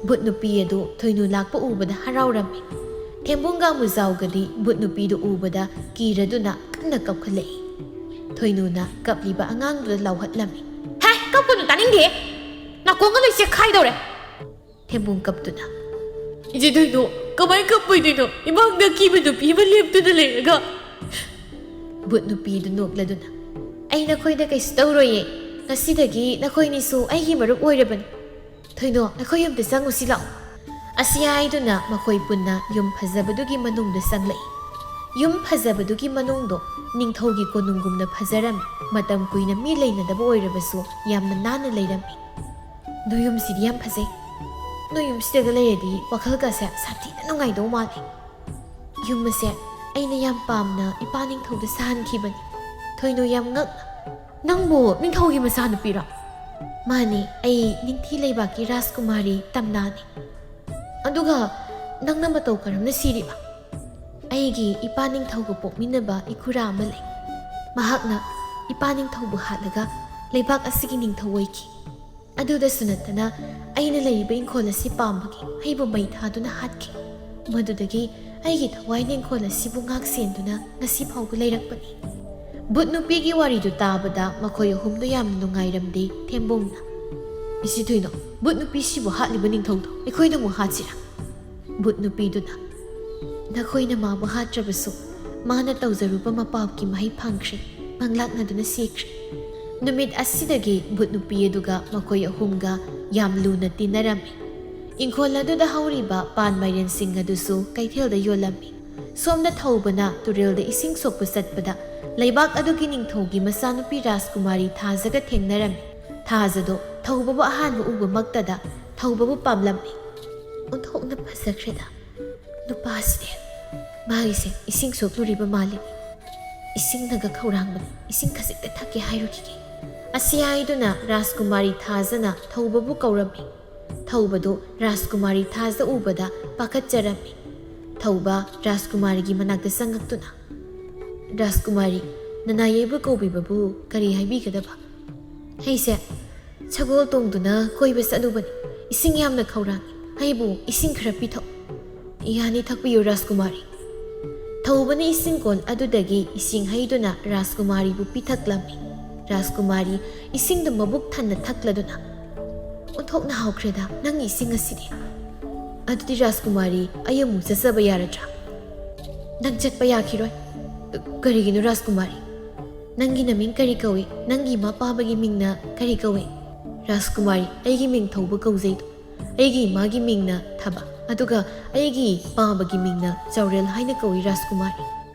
ꯕꯨꯠ ꯅꯨꯄꯤ ꯑꯗꯨ ꯊꯣꯏꯅꯨ ꯂꯥꯛꯄ ꯎꯕꯗ ꯍꯔꯥꯎꯔꯝꯃꯤ꯫ ꯊꯦꯝꯕꯨꯡꯒ ꯑꯃꯨꯖꯥꯎꯒꯗꯤ ꯕꯨꯠ ꯅꯨꯄꯤꯗꯨ ꯎꯕꯗ ꯀꯤꯔꯗꯨꯅ ꯀꯟꯅ ꯀꯞꯈꯠꯂꯛꯏ꯫ ꯊꯣꯏꯅꯨꯅ ꯀꯞꯂꯤꯕ ꯑꯉꯥꯡꯗꯨꯗ ꯂꯥꯎꯍꯠꯂꯝꯃꯤ꯫ "ꯍꯦ, ꯀꯞꯀꯅꯨ, ꯇꯥꯅꯤꯡꯗꯦ! ꯅꯥꯀꯣꯡꯒ ꯂꯣꯏ ꯆꯦꯛꯈꯥꯏꯗꯧꯔꯦ!" ꯊꯦꯝꯕꯨꯡ ꯀꯞꯇꯨꯅ, "ꯏꯆꯦ ꯊꯣꯏꯅꯨ, ꯀꯃꯥꯏ ꯀꯞꯄꯣꯏꯗꯣꯏꯅꯣ? ꯏꯃꯥꯡꯗ ꯑꯀꯤꯕ ꯅꯨꯄꯤ ꯑꯃ ꯂꯦꯞꯇꯨꯅ ꯂꯩꯔꯒ!" ꯕꯨꯠ ꯅꯨꯄꯤꯗꯨ ꯅꯣꯛꯂꯗꯨꯅ, "ꯑꯩ ꯅꯈꯣꯏꯗ ꯀꯩꯁꯨ ꯇꯧꯔꯣꯏꯌꯦ꯫ ꯉꯁꯤꯗꯒꯤ ꯅꯈꯣꯏꯅꯤꯁꯨ ꯑꯩꯒꯤ ꯃꯔꯨꯞ ꯑꯣꯏꯔꯕꯅꯤ꯫ ꯊꯣꯏꯅꯨ, ꯑꯩꯈꯣꯏ ꯌꯨꯝꯗ ꯆꯪꯉꯨꯁꯤ ꯂꯥꯛꯑꯣ꯫" ꯑꯁꯤ ꯍꯥꯏꯗꯨꯅ ꯃꯈꯣꯏ ꯄꯨꯟꯅ ꯌꯨꯝ ꯐꯖꯕꯗꯨꯒꯤ ꯃꯅꯨꯡꯗ ꯆꯪꯂꯛꯏ꯫ ꯌꯨꯝ ꯐꯖꯕꯗꯨꯒꯤ ꯃꯅꯨꯡꯗꯣ ꯅꯤꯡꯊꯧꯒꯤ ꯀꯣꯅꯨꯡꯒꯨꯝꯅ ꯐꯖꯔꯝꯃꯤ꯫ ꯃꯇꯝ ꯀꯨꯏꯅ ꯃꯤ ꯂꯩꯅꯗꯕ ꯑꯣꯏꯔꯕꯁꯨ ꯌꯥꯝꯅ ꯅꯥꯟꯅ ꯂꯩꯔꯝꯃꯤ꯫ "ꯅꯣꯏ ꯌꯨꯝꯁꯤꯗꯤ ꯌꯥꯝ ꯐꯖꯩ꯫ ꯅꯣꯏ ꯌꯨꯝꯁꯤꯗꯒ ꯂꯩꯔꯗꯤ ꯋꯥꯈꯜꯒꯁꯦ ꯁꯥꯊꯤꯅ ꯅꯨꯡꯉꯥꯏꯗꯧ ꯃꯥꯜꯂꯦ꯫ ꯌꯨꯝ ꯑꯁꯦ ꯑꯩꯅ ꯌꯥꯝ ꯄꯥꯝꯅ ꯏꯄꯥ ꯅꯤꯡꯊꯧꯗ ꯁꯥꯍꯟꯈꯤꯕꯅꯤ꯫ ꯊꯣꯏꯅꯣ ꯌꯥꯝ ꯉꯛꯅ, ꯅꯪꯕꯨ ꯅꯤꯡꯊꯧꯒꯤ ꯃꯆꯥꯅꯨꯄꯤꯔꯣ?" "ꯃꯥꯅꯤ, ꯑꯩ ꯅꯤꯡꯊꯤ ꯂꯩꯕꯥꯛꯀꯤ ꯔꯥꯖꯀꯨꯃꯥꯔꯤ ꯇꯝꯅꯥꯅꯤ꯫" "ꯑꯗꯨꯒ ꯅꯪꯅ ꯃꯇꯧ ꯀꯔꯝꯅ ꯁꯤꯔꯤꯕ?" "ꯑꯩꯒꯤ ꯏꯄꯥ ꯅꯤꯡꯊꯧꯒ ꯄꯣꯛꯃꯤꯟꯅꯕ ꯏꯈꯨꯔꯥ ꯑꯃ ꯂꯩ꯫ ꯃꯍꯥꯛꯅ ꯏꯄꯥ ꯅꯤꯡꯊꯧꯕꯨ ꯍꯥꯠꯂꯒ ꯂꯩꯕꯥꯛ ꯑꯁꯤꯒꯤ ꯅꯤꯡꯊꯧ ꯑꯣꯏꯈꯤ꯫ ꯑꯗꯨꯗꯁꯨ ꯅꯠꯇꯅ ꯑꯩꯅ ꯂꯩꯔꯤꯕ ꯏꯪꯈꯣꯜ ꯑꯁꯤ ꯄꯥꯝꯕꯒꯤ ꯑꯩꯕꯨ ꯃꯩ ꯊꯥꯗꯨꯅ ꯍꯥꯠꯈꯤ꯫ ꯃꯗꯨꯗꯒꯤ ꯑꯩꯒꯤ ꯊꯋꯥꯏꯅ ꯏꯪꯈꯣꯜ ꯑꯁꯤꯕꯨ ꯉꯥꯛ ꯁꯦꯟꯗꯨꯅ ꯉꯁꯤ ꯐꯥꯎꯕ ꯂꯩꯔꯛꯄꯅꯤ꯫" ꯚꯨꯠ ꯅꯨꯄꯤꯒꯤ ꯋꯥꯔꯤꯗꯨ ꯇꯥꯕꯗ ꯃꯈꯣꯏ ꯑꯍꯨꯝꯗꯨ ꯌꯥꯝꯅ ꯅꯨꯡꯉꯥꯏꯔꯝꯗꯦ꯫ ꯊꯦꯝꯕꯣꯡꯅ, "ꯏꯆꯦ ꯊꯣꯏꯅꯣ, ꯚꯨꯠ ꯅꯨꯄꯤꯁꯤꯕꯨ ꯍꯥꯠꯂꯤꯕ ꯅꯤꯡꯊꯧꯗꯣ ꯑꯩꯈꯣꯏꯅ ꯑꯃꯨꯛ ꯍꯥꯠꯁꯤꯔꯥ?" ꯚꯨꯠ ꯅꯨꯄꯤꯗꯨꯅ, "ꯅꯈꯣꯏꯅ ꯃꯥꯕꯨ ꯍꯥꯠꯇ꯭ꯔꯕꯁꯨ, ꯃꯥꯅ ꯇꯧꯖꯔꯨꯕ ꯃꯄꯥꯞꯀꯤ ꯃꯍꯩ ꯐꯪꯈ꯭ꯔꯦ, ꯃꯪꯂꯥꯛꯅꯗꯨꯅ ꯁꯤꯈ꯭ꯔꯦ꯫" ꯅꯨꯃꯤꯠ ꯑꯁꯤꯗꯒꯤ ꯚꯨꯠ ꯅꯨꯄꯤ ꯑꯗꯨꯒ ꯃꯈꯣꯏ ꯑꯍꯨꯝꯒ ꯌꯥꯝ ꯂꯨꯅ ꯇꯤꯟꯅꯔꯝꯃꯤ꯫ ꯏꯪꯈꯣꯜ ꯑꯗꯨꯗ ꯍꯧꯔꯤꯕ ꯄꯥꯟ ꯃꯥꯏꯔꯦꯟꯁꯤꯡ ꯑꯗꯨꯁꯨ ꯀꯩꯊꯦꯜꯗ ꯌꯣꯜꯂꯝꯃꯤ꯫ ꯁꯣꯝꯗ ꯊꯧꯕꯅ ꯇꯨꯔꯦꯜꯗ ꯏꯁꯤꯡ ꯁꯣꯛꯄ ꯆꯠꯄꯗ ꯂꯩꯕꯥꯛ ꯑꯗꯨꯒꯤ ꯅꯤꯡꯊꯧꯒꯤ ꯃꯆꯥꯅꯨꯄꯤ ꯔꯥꯖꯀꯨꯃꯥꯔꯤ ꯊꯥꯖꯒ ꯊꯦꯡꯅꯔꯝꯃꯤ꯫ ꯊꯥꯖꯗꯣ ꯊꯧꯕꯕꯨ ꯑꯍꯥꯟꯕ ꯎꯕꯃꯛꯇꯗ ꯊꯧꯕꯕꯨ ꯄꯥꯝꯂꯝꯃꯤ꯫ "ꯑꯣꯟꯊꯣꯛꯅ ꯐꯖꯈ꯭ꯔꯦꯗ ꯅꯨꯄꯥꯁꯤꯗꯤ꯫ ꯃꯥꯒꯤꯁꯦ ꯏꯁꯤꯡ ꯁꯣꯛꯂꯨꯔꯤꯕ ꯃꯥꯜꯂꯤ꯫ ꯏꯁꯤꯡꯅꯒ ꯈꯧꯔꯥꯡꯕꯅꯤ, ꯏꯁꯤꯡ ꯈꯖꯤꯛꯇ ꯊꯛꯀꯦ ꯍꯥꯏꯔꯨꯈꯤꯒꯦ꯫" ꯑꯁꯤ ꯍꯥꯏꯗꯨꯅ ꯔꯥꯖꯀꯨꯃꯥꯔꯤ ꯊꯥꯖꯅ ꯊꯧꯕꯕꯨ ꯀꯧꯔꯝꯃꯤ꯫ ꯊꯧꯕꯗꯨ ꯔꯥꯖꯀꯨꯃꯥꯔꯤ ꯊꯥꯖ ꯎꯕꯗ ꯄꯥꯈꯠꯆꯔꯝꯃꯤ꯫ ꯊꯧꯕ ꯔꯥꯖꯀꯨꯃꯥꯔꯤꯒꯤ ꯃꯅꯥꯛꯇ ꯆꯪꯉꯛꯇꯨꯅ, "ꯔꯥꯖꯀꯨꯃꯥꯔꯤ, ꯅꯅꯥꯏ ꯑꯩꯕꯨ ꯀꯧꯕꯤꯕꯕꯨ ꯀꯔꯤ ꯍꯥꯏꯕꯤꯒꯗꯕ?" "ꯑꯩꯁꯦ ꯁꯒꯣꯜ ꯇꯣꯡꯗꯨꯅ ꯀꯣꯏꯕ ꯆꯠꯂꯨꯕꯅꯤ꯫ ꯏꯁꯤꯡ ꯌꯥꯝꯅ ꯈꯧꯔꯥꯡꯉꯤ꯫ ꯑꯩꯕꯨ ꯏꯁꯤꯡ ꯈꯔ ꯄꯤꯊꯛ꯫" "ꯌꯥꯅꯤ, ꯊꯛꯄꯤꯌꯨ ꯔꯥꯖꯀꯨꯃꯥꯔꯤ꯫" ꯊꯧꯕꯅ ꯏꯁꯤꯡ ꯀꯣꯟ ꯑꯗꯨꯗꯒꯤ ꯏꯁꯤꯡ ꯍꯩꯗꯨꯅ ꯔꯥꯖꯀꯨꯃꯥꯔꯤꯕꯨ ꯄꯤꯊꯛꯂꯝꯃꯤ꯫ ꯔꯥꯖꯀꯨꯃꯥꯔꯤ ꯏꯁꯤꯡꯗꯨ ꯃꯕꯨꯛ ꯊꯟꯅ ꯊꯛꯂꯗꯨꯅ, "ꯑꯣꯟꯊꯣꯛꯅ ꯍꯥꯎꯈ꯭ꯔꯦꯗ ꯅꯪꯒꯤ ꯏꯁꯤꯡ ꯑꯁꯤꯗꯤ꯫ ꯑꯗꯨꯗꯤ ꯔꯥꯖꯀꯨꯃꯥꯔꯤ, ꯑꯩ ꯑꯃꯨꯛ ꯆꯠꯆꯕ ꯌꯥꯔꯗ꯭ꯔꯥ?" "ꯅꯪ ꯆꯠꯄ ꯌꯥꯈꯤꯔꯣꯏ꯫" "ꯀꯔꯤꯒꯤꯅꯣ ꯔꯥꯖꯀꯨꯃꯥꯔꯤ? ꯅꯪꯒꯤ ꯅꯃꯤꯡ ꯀꯔꯤ ꯀꯧꯏ? ꯅꯪꯒꯤ ꯏꯃꯥ ꯄꯥꯕꯒꯤ ꯃꯤꯡꯅ ꯀꯔꯤ ꯀꯧꯏ?" "ꯔꯥꯖꯀꯨꯃꯥꯔꯤ, ꯑꯩꯒꯤ ꯃꯤꯡ ꯊꯧꯕ ꯀꯧꯖꯩꯗꯣ꯫ ꯑꯩꯒꯤ ꯏꯃꯥꯒꯤ ꯃꯤꯡꯅ ꯊꯕ, ꯑꯗꯨꯒ ꯑꯩꯒꯤ ꯄꯥꯕꯒꯤ ꯃꯤꯡꯅ ꯆꯥꯎꯔꯦꯜ ꯍꯥꯏꯅ ꯀꯧꯏ ꯔꯥꯖꯀꯨꯃꯥꯔꯤ꯫"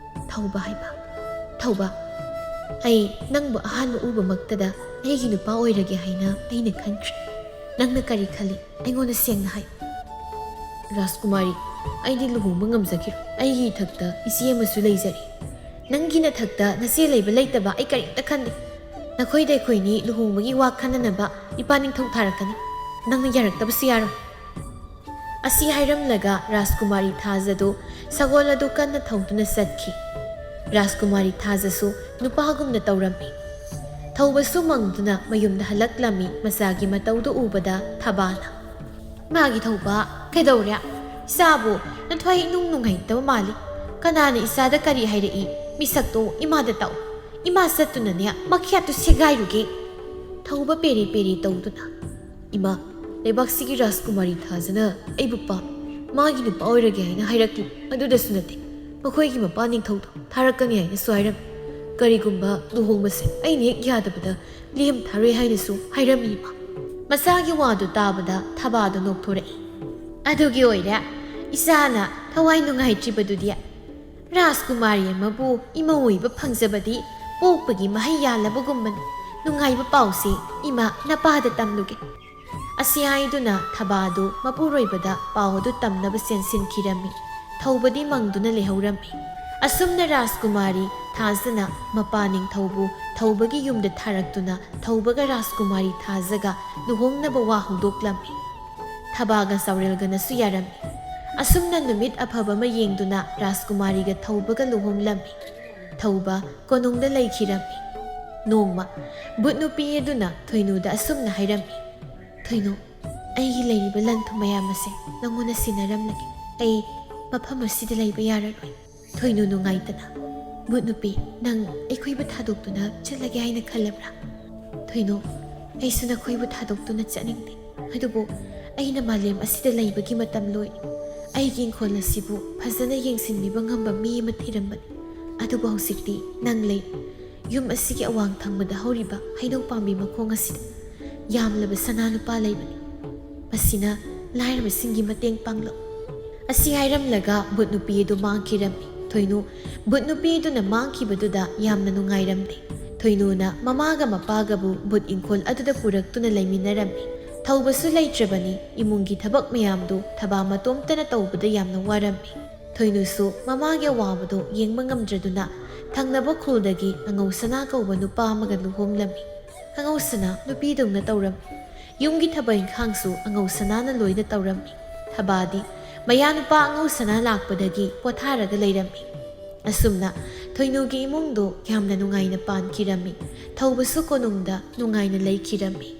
ꯊꯧꯕ ꯍꯥꯏꯕ꯫ ꯊꯧꯕ, ꯑꯩ ꯅꯪꯕꯨ ꯑꯍꯥꯟꯕ ꯎꯕꯃꯛꯇꯗ ꯑꯩꯒꯤ ꯅꯨꯄꯥ ꯑꯣꯏꯔꯒꯦ ꯍꯥꯏꯅ ꯑꯩꯅ ꯈꯟꯈ꯭ꯔꯦ꯫ ꯅꯪꯅ ꯀꯔꯤ ꯈꯜꯂꯤ? ꯑꯩꯉꯣꯟꯗ ꯁꯦꯡꯅ ꯍꯥꯏ꯫ ꯔꯥꯖꯀꯨꯃꯥꯔꯤ, ꯑꯩꯗꯤ ꯂꯨꯍꯣꯡꯕ ꯉꯝꯖꯈꯤꯔꯣꯏ꯫ ꯑꯩꯒꯤ ꯏꯊꯛꯇ ꯏꯆꯦ ꯑꯃꯁꯨ ꯂꯩꯖꯔꯤ꯫ ꯅꯪꯒꯤ ꯅꯊꯛꯇ ꯅꯆꯦ ꯂꯩꯕ ꯂꯩꯇꯕ ꯑꯩ ꯀꯔꯤꯝꯇ ꯈꯟꯗꯦ꯫ ꯅꯈꯣꯏꯗ ꯑꯩꯈꯣꯏꯅꯤ ꯂꯨꯍꯣꯡꯕꯒꯤ ꯋꯥ ꯈꯟꯅꯅꯕ ꯏꯄꯥ ꯅꯤꯡꯊꯧ ꯊꯥꯔꯛꯀꯅꯤ꯫ ꯅꯪꯅ ꯌꯥꯔꯛꯇꯕꯁꯨ ꯌꯥꯔꯣꯏ꯫ ꯑꯁꯤ ꯍꯥꯏꯔꯝꯂꯒ ꯔꯥꯖꯀꯨꯃꯥꯔꯤ ꯊꯥꯖꯗꯨ ꯁꯒꯣꯜ ꯑꯗꯨ ꯀꯟꯅ ꯊꯧꯗꯨꯅ ꯆꯠꯈꯤ꯫ ꯔꯥꯖꯀꯨꯃꯥꯔꯤ ꯊꯥꯖꯁꯨ ꯅꯨꯄꯥꯒꯨꯝꯅ ꯇꯧꯔꯝꯃꯤ꯫ ꯊꯧꯕꯁꯨ ꯃꯪꯗꯨꯅ ꯃꯌꯨꯝꯗ ꯍꯜꯂꯛꯂꯝꯃꯤ꯫ ꯃꯆꯥꯒꯤ ꯃꯇꯧꯗꯨ ꯎꯕꯗ ꯊꯕꯥꯅ, "ꯃꯥꯒꯤ ꯊꯧꯕ, ꯀꯩꯗꯧꯔꯦ? ꯏꯆꯥꯕꯨ ꯅꯊ꯭ꯋꯥꯏ ꯏꯅꯨꯡ ꯅꯨꯡꯉꯥꯏꯇꯕ ꯃꯥꯜꯂꯤ꯫ ꯀꯅꯥꯅ ꯏꯆꯥꯗ ꯀꯔꯤ ꯍꯥꯏꯔꯛꯏ? ꯃꯤꯁꯛꯇꯣ ꯏꯃꯥꯗ ꯇꯥꯛꯎ꯫ ꯏꯃꯥ ꯆꯠꯇꯨꯅꯅꯦ ꯃꯈ꯭ꯌꯥꯠꯇꯨ ꯁꯦꯒꯥꯏꯔꯨꯒꯦ꯫" ꯊꯧꯕ ꯄꯦꯔꯦ ꯄꯦꯔꯦ ꯇꯧꯗꯨꯅ, "ꯏꯃꯥ, ꯂꯩꯕꯥꯛꯁꯤꯒꯤ ꯔꯥꯖꯀꯨꯃꯥꯔꯤ ꯊꯥꯖꯅ ꯑꯩꯕꯨ ꯄꯥꯝꯃꯤ꯫ ꯃꯥꯒꯤ ꯅꯨꯄꯥ ꯑꯣꯏꯔꯒꯦ ꯍꯥꯏꯅ ꯍꯥꯏꯔꯛꯂꯤ꯫ ꯑꯗꯨꯗꯁꯨ ꯅꯠꯇꯦ, ꯃꯈꯣꯏꯒꯤ ꯃꯄꯥ ꯅꯤꯡꯊꯧꯗꯣ ꯊꯥꯔꯛꯀꯅꯤ ꯍꯥꯏꯅꯁꯨ ꯍꯥꯏꯔꯝꯃꯤ꯫ ꯀꯔꯤꯒꯨꯝꯕ ꯂꯨꯍꯣꯡꯕꯁꯦ ꯑꯩꯅ ꯍꯦꯛ ꯌꯥꯗꯕꯗ ꯂꯦꯝ ꯊꯥꯔꯣꯏ ꯍꯥꯏꯅꯁꯨ ꯍꯥꯏꯔꯝꯃꯤ, ꯏꯃꯥ꯫" ꯃꯆꯥꯒꯤ ꯋꯥꯗꯨ ꯇꯥꯕꯗ ꯊꯕꯥꯗꯣ ꯅꯣꯛꯊꯣꯔꯛꯏ꯫ "ꯑꯗꯨꯒꯤ ꯑꯣꯏꯔꯦ ꯏꯆꯥꯅ ꯊꯋꯥꯏ ꯅꯨꯡꯉꯥꯏꯇ꯭ꯔꯤꯕꯗꯨꯗꯤ꯫ ꯔꯥꯖꯀꯨꯃꯥꯔꯤ ꯑꯃꯕꯨ ꯏꯃꯧ ꯑꯣꯏꯕ ꯐꯪꯖꯕꯗꯤ ꯄꯣꯛꯄꯒꯤ ꯃꯍꯩ ꯌꯥꯜꯂꯕꯒꯨꯝꯕꯅꯤ꯫ ꯅꯨꯡꯉꯥꯏꯕ ꯄꯥꯎꯁꯦ ꯏꯃꯥ ꯅꯄꯥꯗ ꯇꯝꯂꯨꯒꯦ꯫" ꯑꯁꯤ ꯍꯥꯏꯗꯨꯅ ꯊꯕꯥꯗꯨ ꯃꯄꯨꯔꯣꯏꯕꯗ ꯄꯥꯎ ꯑꯗꯨ ꯇꯝꯅꯕ ꯆꯦꯟꯁꯤꯟꯈꯤꯔꯝꯃꯤ꯫ ꯊꯧꯕꯗꯤ ꯃꯪꯗꯨꯅ ꯂꯩꯍꯧꯔꯝꯃꯤ꯫ ꯑꯁꯨꯝꯅ ꯔꯥꯖꯀꯨꯃꯥꯔꯤ ꯊꯥꯖꯅ ꯃꯄꯥ ꯅꯤꯡꯊꯧꯕꯨ ꯊꯧꯕꯒꯤ ꯌꯨꯝꯗ ꯊꯥꯔꯛꯇꯨꯅ ꯊꯧꯕꯒ ꯔꯥꯖꯀꯨꯃꯥꯔꯤ ꯊꯥꯖꯒ ꯂꯨꯍꯣꯡꯅꯕ ꯋꯥ ꯍꯧꯗꯣꯛꯂꯝꯃꯤ꯫ ꯊꯕꯥꯒ ꯆꯥꯎꯔꯦꯜꯒꯅꯁꯨ ꯌꯥꯔꯝꯃꯤ꯫ ꯑꯁꯨꯝꯅ ꯅꯨꯃꯤꯠ ꯑꯐꯕ ꯑꯃ ꯌꯦꯡꯗꯨꯅ ꯔꯥꯖꯀꯨꯃꯥꯔꯤꯒ ꯊꯧꯕꯒ ꯂꯨꯍꯣꯡꯂꯝꯃꯤ꯫ ꯊꯧꯕ ꯀꯣꯅꯨꯡꯗ ꯂꯩꯈꯤꯔꯝꯃꯤ꯫ ꯅꯣꯡꯃ ꯚꯨꯠ ꯅꯨꯄꯤ ꯑꯗꯨꯅ ꯊꯣꯏꯅꯨꯗ ꯑꯁꯨꯝꯅ ꯍꯥꯏꯔꯝꯃꯤ, "ꯊꯣꯏꯅꯨ, ꯑꯩꯒꯤ ꯂꯩꯔꯤꯕ ꯂꯟ ꯊꯨꯝ ꯃꯌꯥꯝ ꯑꯁꯦ ꯅꯉꯣꯟꯗ ꯁꯤꯟꯅꯔꯝꯂꯒꯦ꯫ ꯑꯩ ꯃꯐꯝ ꯑꯁꯤꯗ ꯂꯩꯕ ꯌꯥꯔꯔꯣꯏ꯫" ꯊꯣꯏꯅꯨ ꯅꯨꯡꯉꯥꯏꯇꯅ, "ꯚꯨꯠ ꯅꯨꯄꯤ, ꯅꯪ ꯑꯩꯈꯣꯏꯕꯨ ꯊꯥꯗꯣꯛꯇꯨꯅ ꯆꯠꯂꯒꯦ ꯍꯥꯏꯅ ꯈꯜꯂꯕ꯭ꯔꯥ?" "ꯊꯣꯏꯅꯨ, ꯑꯩꯁꯨ ꯅꯈꯣꯏꯕꯨ ꯊꯥꯗꯣꯛꯇꯨꯅ ꯆꯠꯅꯤꯡꯗꯦ꯫ ꯑꯗꯨꯕꯨ ꯑꯩꯅ ꯃꯥꯂꯦꯝ ꯑꯁꯤꯗ ꯂꯩꯕꯒꯤ ꯃꯇꯝ ꯂꯣꯏꯔꯦ꯫ ꯑꯩꯒꯤ ꯏꯪꯈꯣꯜ ꯑꯁꯤꯕꯨ ꯐꯖꯅ ꯌꯦꯡꯁꯤꯟꯕꯤꯕ ꯉꯝꯕ ꯃꯤ ꯑꯃ ꯊꯤꯔꯝꯕꯅꯤ꯫ ꯑꯗꯨꯕꯨ ꯍꯧꯖꯤꯛꯇꯤ ꯅꯪ ꯂꯩ꯫ ꯌꯨꯝ ꯑꯁꯤꯒꯤ ꯑꯋꯥꯡ ꯊꯪꯕꯗ ꯍꯧꯔꯤꯕ ꯍꯩꯅꯧ ꯄꯥꯝꯕꯤ ꯃꯈꯣꯡ ꯑꯁꯤꯗ ꯌꯥꯝꯂꯕ ꯁꯅꯥ ꯂꯨꯄꯥ ꯂꯩꯕꯅꯤ꯫ ꯃꯁꯤꯅ ꯂꯥꯏꯔꯕꯁꯤꯡꯒꯤ ꯃꯇꯦꯡ ꯄꯥꯡꯂꯛꯎ꯫" ꯑꯁꯤ ꯍꯥꯏꯔꯝꯂꯒ ꯚꯨꯠ ꯅꯨꯄꯤ ꯑꯗꯨ ꯃꯥꯡꯈꯤꯔꯝꯃꯤ꯫ ꯊꯣꯏꯅꯨ ꯚꯨꯠ ꯅꯨꯄꯤꯗꯨꯅ ꯃꯥꯡꯈꯤꯕꯗꯨꯗ ꯌꯥꯝꯅ ꯅꯨꯡꯉꯥꯏꯔꯝꯗꯦ꯫ ꯊꯣꯏꯅꯨꯅ ꯃꯃꯥꯒ ꯃꯄꯥꯒꯕꯨ ꯚꯨꯠ ꯏꯪꯈꯣꯜ ꯑꯗꯨꯗ ꯄꯨꯔꯛꯇꯨꯅ ꯂꯩꯃꯤꯟꯅꯔꯝꯃꯤ꯫ ꯊꯧꯕꯁꯨ ꯂꯩꯇ꯭ꯔꯕꯅꯤ, ꯏꯃꯨꯡꯒꯤ ꯊꯕꯛ ꯃꯌꯥꯝꯗꯨ ꯊꯕꯥ ꯃꯇꯣꯝꯇꯅ ꯇꯧꯕꯗ ꯌꯥꯝꯅ ꯋꯥꯔꯝꯃꯤ꯫ ꯊꯣꯏꯅꯨꯁꯨ ꯃꯃꯥꯒꯤ ꯑꯋꯥꯕꯗꯨ ꯌꯦꯡꯕ ꯉꯝꯗ꯭ꯔꯗꯨꯅ ꯊꯪꯅꯕ ꯈꯨꯜꯗꯒꯤ ꯑꯉꯧ ꯁꯅꯥ ꯀꯧꯕ ꯅꯨꯄꯥ ꯑꯃꯒ ꯂꯨꯍꯣꯡꯂꯝꯃꯤ꯫ ꯑꯉꯧ ꯁꯅꯥ ꯅꯨꯄꯤꯗꯧꯅ ꯇꯧꯔꯝꯃꯤ꯫ ꯌꯨꯝꯒꯤ ꯊꯕꯛ ꯏꯪꯈꯥꯡꯁꯨ ꯑꯉꯧ ꯁꯅꯥꯅ ꯂꯣꯏꯅ ꯇꯧꯔꯝꯃꯤ꯫ ꯊꯕꯥꯗꯤ ꯃꯌꯥ ꯅꯨꯄꯥ ꯑꯉꯧ ꯁꯅꯥ ꯂꯥꯛꯄꯗꯒꯤ ꯄꯣꯊꯥꯔꯒ ꯂꯩꯔꯝꯃꯤ꯫ ꯑꯁꯨꯝꯅ ꯊꯣꯏꯅꯨꯒꯤ ꯏꯃꯨꯡꯗꯨ ꯌꯥꯝꯅ ꯅꯨꯡꯉꯥꯏꯅ ꯄꯥꯟꯈꯤꯔꯝꯃꯤ꯫ ꯊꯧꯕꯁꯨ ꯀꯣꯅꯨꯡꯗ ꯅꯨꯡꯉꯥꯏꯅ ꯂꯩꯈꯤꯔꯝꯃꯤ꯫